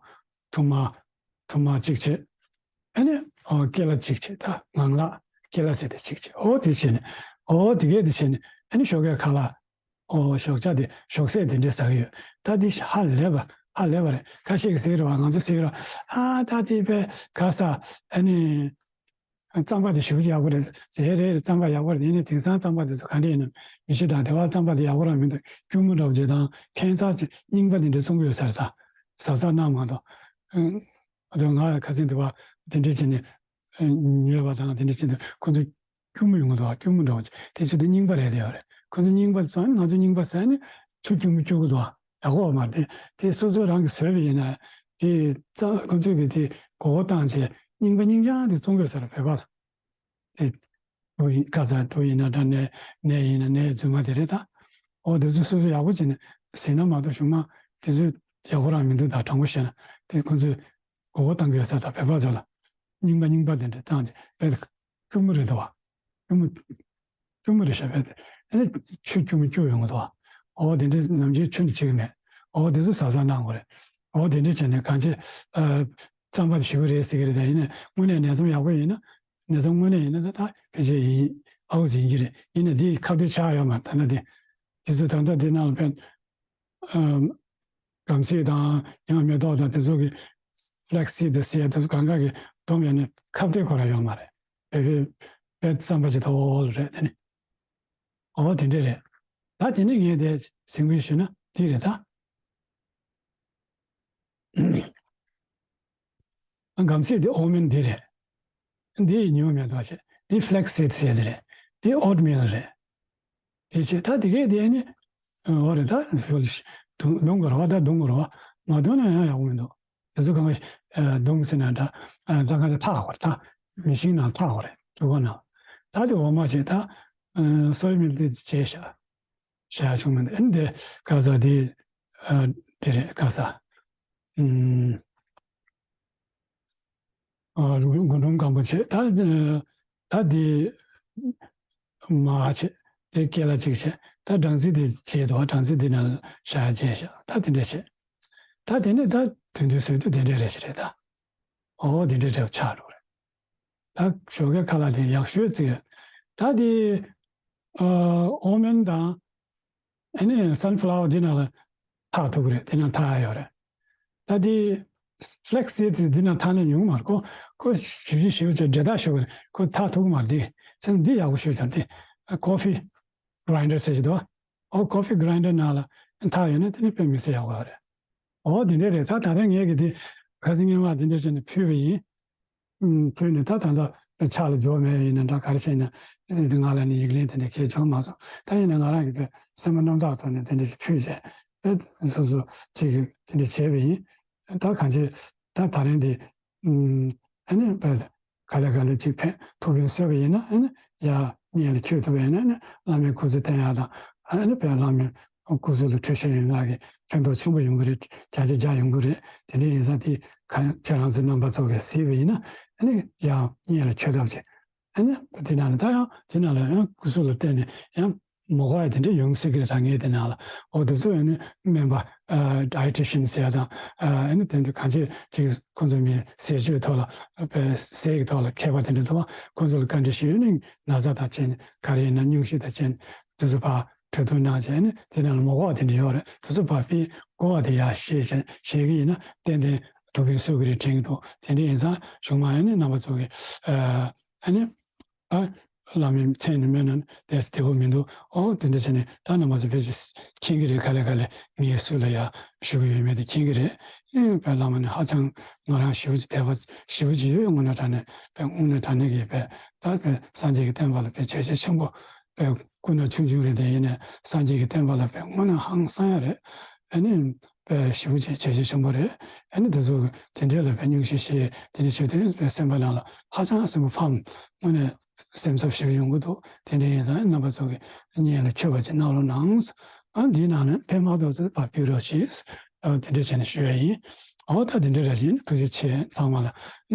ཐུར་མ། ཐུར་མ་གཅིག་བྱས། ཨ་ནི། ཨོ། ཀེ་ལ་གཅིག་བྱས། ད་ངང་ལག་ཀེ་ལ་ཟེར་དེ་གཅིག་བྱས། ཨོ་དེ་བྱས་ནས། ཨོ་དེ་གས་དེ་བྱས་ནས་ཨ་ནི་ཞོགས་ཀས་ཁ་ལག་ཨོ་ཞོགས་ཇ་དེ་ཞོགས་ཟས་དེ་འདྲས་ཟ་གི་ཡོད། ད་དེ་ཧ་ལས་པ་ཧ་ལས་པ་རེད། ཁ་ཤས་ཀྱིས་ཟེར་བ། ང་ཚོ་ཟེར་བ། ཨ་ད་དེ་པས་ག་ས་ཨ་ནི། རྩམ་པ་དེ་ཞེ་པོ་ཅིག་ཡག་པོ་རེད་ཟེར། རེད་རེད། རྩམ་པ་ཡག་པོ་རེད། ཡིན་ནའི་དེང་སང་རྩམ་པ་དེ་ཚོ་ག་འདྲ་ཡིན་ནམ། མི་ཤེས། ད་དེ་བ་རྩམ་པ་དེ་ཡག་པོ་རང་མི་འདུག་སྐྱུར་མོ་འདྲ་བོ་ཅིག་དང་ཁེན་ཚ་ཅིག་རྙིང་པ་དེ་འདྲ་བཙོང་གི་ཡོད་ས་རེད། ད་གཟབ་གཟབ་གནང་མ་གཏོགས། ཨ། ད་ང་ཁ་སང་དེ་བ་དེ་འདྲ་བྱས་ནས་ཉོས་པ་དང་། དེ་འདྲ་བྱས་ནས་ཁོ་ཚོ་སྐྱུར་མོ་ཡོང་གི་འདུག་སྐྱུར་མོ་འདྲ་བོ་ཅིག་དེ་ཚོ་དེ་རྙིང་པ་རེད། དེ་ཡོད་རེད། ཁོ་ཚོ་རྙིང་པ་བཙོང་། ང་ཚོ་རྙིང་པ་ཟ་ནས་ཆུ་སྐྱུར་མོ་སྐྱུར་གི་འདུག་ཡག་པོ་མ་རེད། དེ་སོ་སོ་རང་གིས་བཟོས་པ་ཡིན་ན་དེ་རྩ་ཁོ་ཚོས་གི་དེ་མགོ་སྐོར་བཏང་བྱས་རྙིང་པ་རྙིང་རྐྱང་དེ་བཙོང་དགོས་ས་རེད། བོད་པ་ལ། དེ་གྲོ་ཡིན། ཁ་ས་གྲོ་ཡིན་ན་འདྲ། ནས་ནས་ཡིན་ན་ནས་རྫུན་མ་དེ་རེད་ད། འོ་དེ་ཚོ་སོ་སོ་ཡག་པོ་བྱས་ནས་ཟིན་ན་མ་གཏོགས་གཞུག་མ་དེ་ཚོ་ཡག་པོ་རང་མི་འདུག་ད་དྲང་པོ་བཤད་ན་དེ་ཁོ་ཚོས་མགོ་སྐོར་བཏང་དགོས་ས། ད་བོད་པ་ཚོ་ལ་རྙིང་པ་རྙིང་པ་དེ་འདྲ་བཏང་བྱས་བས། སྐྱུར་མོ་རེད་དོ་བ། སྐྱུར་མོ། སྐྱུར་མོ་རེད་ཤག་བས། ཨ་ནི་ཆུ་སྐྱུར་མོ་སྐྱུར་ཡོང་གི་འདུག་བ། འོ་དེ་འདྲ་ནམ་རྒྱུན་ཆུ་འདི་བྱེད་ཀྱི་མེད། འོ་དེ་ཚོ་གཟབ་གཟབ་གནང་དགོས་རེད། འོ་དེ་འདྲ་བྱས་ནས་གང་བྱེད། ཨ། རྩམ་པ་དེ་ཞེ་པོ་རེད་ཟེར་གྱི་རེད། ད་ཡིན་ན་དངོས་གནས་ནས་རྩམ་ཡག་པོ་ཡིན་ན། ནས་རྩམ་དངོས་གནས་ཡིན་ན་ད་ད་ཕལ་ཆེར་ཡིན། ཨའུ་ཟིན་གྱི་རེད། ཡིན་ན་འདི་ཁ་གཏད་ཆགས་ཡོད་མ་རེད། ད་ལྟ་དེ་དེ་ཚོ་ད་ལྟ་འདི་ནང་ལ་ཕན། ཨམ། སྒམ་ཚིག་དང་ཡང་མེ་ཏོག་དང་དེ་ཚོ་གི་ཕ་ལེག་སི་སིཌ་ཟེར་ཡ་དེ་ཚོ་གང་ག་གི་སྡོམ་ཡོད་ནས་ཁ་གཏད་ཁོ་རང་ཡོད་མ་རེད། བོད་པའི་བོད་རྩམ་པ་ཅིག་ད་འོ་འོ་རེད་དེ་ནི། འོ་དེ་འདྲ་རེད། ད་དེ་ནི་ངས་དེ་ཟིན་པོ་ཞུས་ན་འདི་རེད་ད། སྒམ་ཚིག་འདི་ཨོ་མན་འདི་རེད། འདི་ཉི་མ་མེ་ཏོག་བྱས། འདི་ཕ་ལེག་སི་སིཌ་ཟེར་ཡ་འདི་རེད། འདི་ཨོཊ་མིལ་རེད། དེ་བྱས་ད་དེ་གས་དེ་ནི་འོ་རེད་ད། བདུང་དགོས་རེད་བ། ད་བདུང་དགོས་རེད་བ། མ་བདུང་ན་ཡང་ཡག་པོ་མི་འདུག་དེ་ཚོ་གང་ག་བདུང་ཟེར་ན་འདྲ། ད་གང་ཚ་འཐག་དགོས་རེད་ད། མི་ཤིན་ནང་འཐག་དགོས་རེད། གྲུ་ཁ་ནང་། ད་དེ་འོ་མ་བྱས་ད། སོ་ཡ་མིལ་དེ་བྱས་བཞག་བྱ་ཆུང་མིན་འདི་འདི་ག་ས་འདི། ཨ། འདི་རེད་ག་ས། ཨུམ། ཨ། རྒུན་འབྲུམ་སྐམ་པོ་བྱས་ད། ད་འདི་མར་བྱས། དེ་ཀེ་ལ་གཅིག་བྱས། ད་སྦྲང་རྩི་འདི་བྱས་འདུག་སྦྲང་རྩི་འདི་ནང་བཞག་བྱས་བཞག་ད་དེ་འདྲ་བྱས། ད་དེ་ནས་ད་དོན་དུ་བཟོས་དུས་དེ་འདྲ་རེད་ཤི་རེད་ད། ཨོ་དེ་འདྲ་འདྲ་ཆགས་འགྲོ་རེད། ད་ཞོགས་ཀའི་ཁ་ལག་དེ་ཡག་ཤོས་བརྩི་ཡོད། ད་དེ་ཨ་ཨོ་མན་དང་ཨ་ནི་སན་ཕ་ལ་ཝར་དེ་ནང་ལ་འཐག་ཐུབ་ཀྱི་རེད། དེ་ནང་འཐག་ཡ་ཡོད་རེད། ད་དེ་ཕ་ལེག་སི་སིཌ་དེ་ནང་འཐག་ན་ཉུང་མ་རེད། ཁོ་ཁོ་ཞིབ་ཞིབ་ཞིབ་ཅིག་འདྲེ་ཐག་ཞུ་གི་རེད། ཁོ་འཐག་ཐུབ་ཀྱི་མ་རེད། དེ་ཚེ་འདི་ཡག་པོ་ཤོད་ཀྱང་དེ་ཀོ་ཕི་གྷ་རའིན་ཌར་ཟེར་གྱི་འདུག་ཨོ་ཀོ་ཕི་གྷ་རའིན་ཌར་ནང་ལ་འཐག་ཡོད་ན་དེ་ནི་དཔེ་མི་སྲིད་ཡག་པོ་རེད། ཨོ་དེ་འདྲ་རེད། ད་ད་རེས་ངས་ཀྱི་དེ་ཁ་སང་སྔོན་མ་དེ་འདྲ་བྱས་ནས་ཕུལ་བ་ཡིན། ཨུམ། ཕུལ་ནས་ད་ད་ལྟ་ ཕྱག་ལ་འཇོག་མེད་ཡིན་ན་འདྲ། ག་རེ་བྱས་ན་ང་ལ་ནི་ཡིག་ལན་དེ་འདྲ་གས་འབྱོར་མ་སོང་། ད་ཡིན་ན་ང་རང་གིས་དཔེ་སེམས་པ་རྣམ་དག་ཐོག་ནས་དེ་འདྲ་ཞིག་ཕུལ་བྱས། དཔེ་སོ་སོ་ཅིག་གིས་དེ་འདྲ་བྱས་པ་ཡིན། ད་གང་ཅི་ད་ད་རིང་འདི་ཨ་ནི་དཔེ་ག་ལེ་ག་ལེ་ཅིག་ཕན་ཐུགས་ཕན་གསོས་པ་ཡིན་ན། ཨ་ནི་ཡ་སྙན་ལ་འཁྱོལ་ཐུབ་པ་ཡིན་ན། ཨ་ནི་བླ་མའི་སྐུ་གཟུགས་བསྟན་ཡག་དང་། ཨ་ནི་དཔེ་བླ་མའི་སྐུ་གཟུགས་ལ་འཕྲོད་བཞེས་ཡོང་ཡག་གི་ཕན་ཐོགས་ཆེན་པོ་ཡོང་གི་རེད། བརྒྱ་ཆ་བརྒྱ་ཡོང་གི་རེད། དེ་འདྲ་ཡིན་ཙང་དེ་གང་ཁྱེད་རང་ཚོ་རྣམ་པ་ཚོ་གིས་གཟིགས་པ་ཡིན་ན། ཨ་ནི་ཡ་སྙན་ལ་འཁྱོལ་ཐབས་བྱེད། ཨ་ནི་དེ་ནང་ལ་ད་ཡང་དེ་ནང་ལ་ཡང་སྐུ་གཟུགས་ལ་བརྟེན་ནས་ཡང་མ་དགོས་ཡ་དེ་འདྲ་ཡོང་སྲིད་ཀྱི་རེད། ད་ངས་དེ་ནང་ལ་འོ་དེ་ཚོ་ཡང་ནི་སྨན་པ་ཨ་ཌའི་ཊི་ཤན་ཟེར་ཡ་དང་། ཨ་ནི་དེ་འདྲ་གང་ཅི་ཅིག་ཁོང་ཚོ་མི་ཟས་སྤྱོད་ཐོག་ལ་དཔེ་ཟས་ཀྱི་ཐོག་ལ་མཁས་པ་དེ་འདྲ་འདུག་པ། ཁོང་ཚོ་ལ་བཀའ་འདྲི་ཞུས་ནས་ན་ཚ་དང་བཅས་ནས་ག་རེ་ཡིན་ན་སྙུང་གཞི་དང་བཅས་ནས་དེ་ཚོ་ཕར་གྲོས་བསྡུར་གནང་བྱས་ནས་དེ་ནང་ལ་མ་དགོས་པ་དེ་འདྲ་ཡོད་རེད། དེ་ཚོ་ཕར་དཔེ་དགོས་པ་དེ་ཡར་བཤད་བྱས་བཤད་ཀྱི་ཡིན་ན་ཏན་ཏན་ཐུགས་ཕན་གསོས་ཀྱི་རེད་དྲན་གྱི་འདུག་དེ་འདྲ་ཡིན་ཙང་གཞུག་མ་ཡང་ནི་རྣམ་པ་ཚོ་གིས་ཨ་ནི་ཨ་བླ་མའི་མཚན་ནི་སྨོས་ན་བསྡད་ས་བདེ་པོ་མི་འདུག་ཨོ་དེ་འདྲ་བྱས་ནས་ད་རྣམ་པ་ཚོ་ཕལ་ཆེར་མཁྱེན་གྱི་རེད། ག་ལེ་ག་ལེ་ངས་སུ་ལ་ཡ་ཞུ་གི་ཡོད་མེད་དེ་མཁྱེན་གྱི་རེད། ཨེ་དཔེ་བླ་མ་ནི་ཧ་ཅང་ང་རང་ཞེ་པོ་ཅིག་དད་པ་ཞེ་པོ་ཅིག་ཡོད། དངོས་གནས་དྲང་གནས་དཔེ་དངོས་གནས་དྲང་གནས་ཀྱི་དཔེ་ད་དཔེ་སངས་རྒྱས་ཀྱི་བསྟན་པ་ལ་དཔེ་བྱས་རྗེས་ཆེན་པོ། དཔེ་སྐུ་ན་ཆུང་ཆུང་རེད་དེ། ཡིན་ནའི་སངས་རྒྱས་ཀྱི་བསྟན་པ་ལ་དཔེ་དངོས་གནས་ཧང་སང་ཡ་རེད། ཨ་ནི་དཔེ་ཞེ་པོ་ཅིག་བྱས་རྗེས་ཆེན་པོ་རེད། ཨ་ནི་དེ་ཚོ་དེ་འདྲ་ལ་དཔེ་སྙུང་གཞི་བཞེས་དེ་འདྲ་བྱེད་དུས་དཔེ་སེམས་པ་ནང་ལ་ཧ་ཅང་སེམས་པ་ཕམ། དངོས་གནས་སེམས་འཚབ་ཞེ་པོ་ཡོང་གི་འདུག་དེ་འདྲ་ཡིན་ཙང་རྣམ་པ་ཚོ་གིས་སྙན་ལ་འཁྱོལ་བ་ཅིག་གནང་རོགས་གནང་། ཨ་འདིའི་ནང་ནས་ཕན་མ་ཐོགས་ཚོ་ཕར་ཕུལ་རོགས་བྱེད། ཨ་དེ་འདྲ་བྱས་ནས་ཞུ་ཡ་ཡིན། འོ་ད་དེ་འདྲ་རེད། བྱས་ནས་ཐུགས་རྗེ་ཆེ། ཚང་མ་ལ་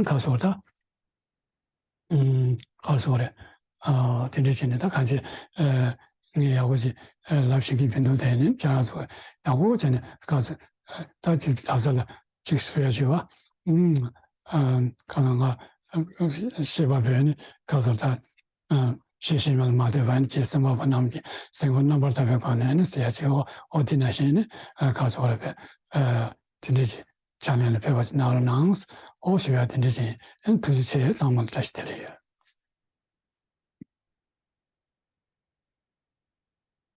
ཁ་གསོ་ད། ཨུམ། ག་རེ་ཟེར་དགོས་རེད། ཨ་དེ་འདྲ་བྱས་ནས་ད་གང་ཅི་ཨ་ངས་ཡག་པོ་ཅིག་ཨ་ལབ་ཤེས་ཀྱི་མི་འདུག་དེ་ནི་ཁྱེད་རང་ཚོ་ཡག་པོ་བྱས་ནས་ག་ཚོད་ཨ་ད་ཅིག་ད་ས་ལ་ཅིག་གསོལ་ཡ་བྱེད་པ། ཨུམ། ཨ་ཁ་སང་ང་ཨ་ཤེས་པ་བོད་ནི་ག་ཚོད་ད་ཨ་ཤེས་ཤེས་མ་ལ་མ་ལྟོས་པ་ནི་ཅེས་སེམས་པ་པ་རྣམས་ཀྱི་སེམས་ཁོང་རྣམ་པར་དག་པའི་སྒོ་ནས་ནི་ཟེར་ཡ་བྱེད། འོ་འོ་དེ་ནང་བཞིན་ནི་ཨ་ག་ཚོད་རེད་པས། ཨ་དེ་འདྲ་ཅིག་ཕྱག་ལེན་ལ་ཕེབས་པ་ཅིག་གནང་རོགས་གནང་། ཨོ་ཞུ་ཡ་དེ་འདྲ་ཅིག་ཨེ་ཐུགས་རྗེ་ཆེ། ཚང་མ་ལ་བཀྲ་ཤིས་བདེ་ལེགས་ཡོད།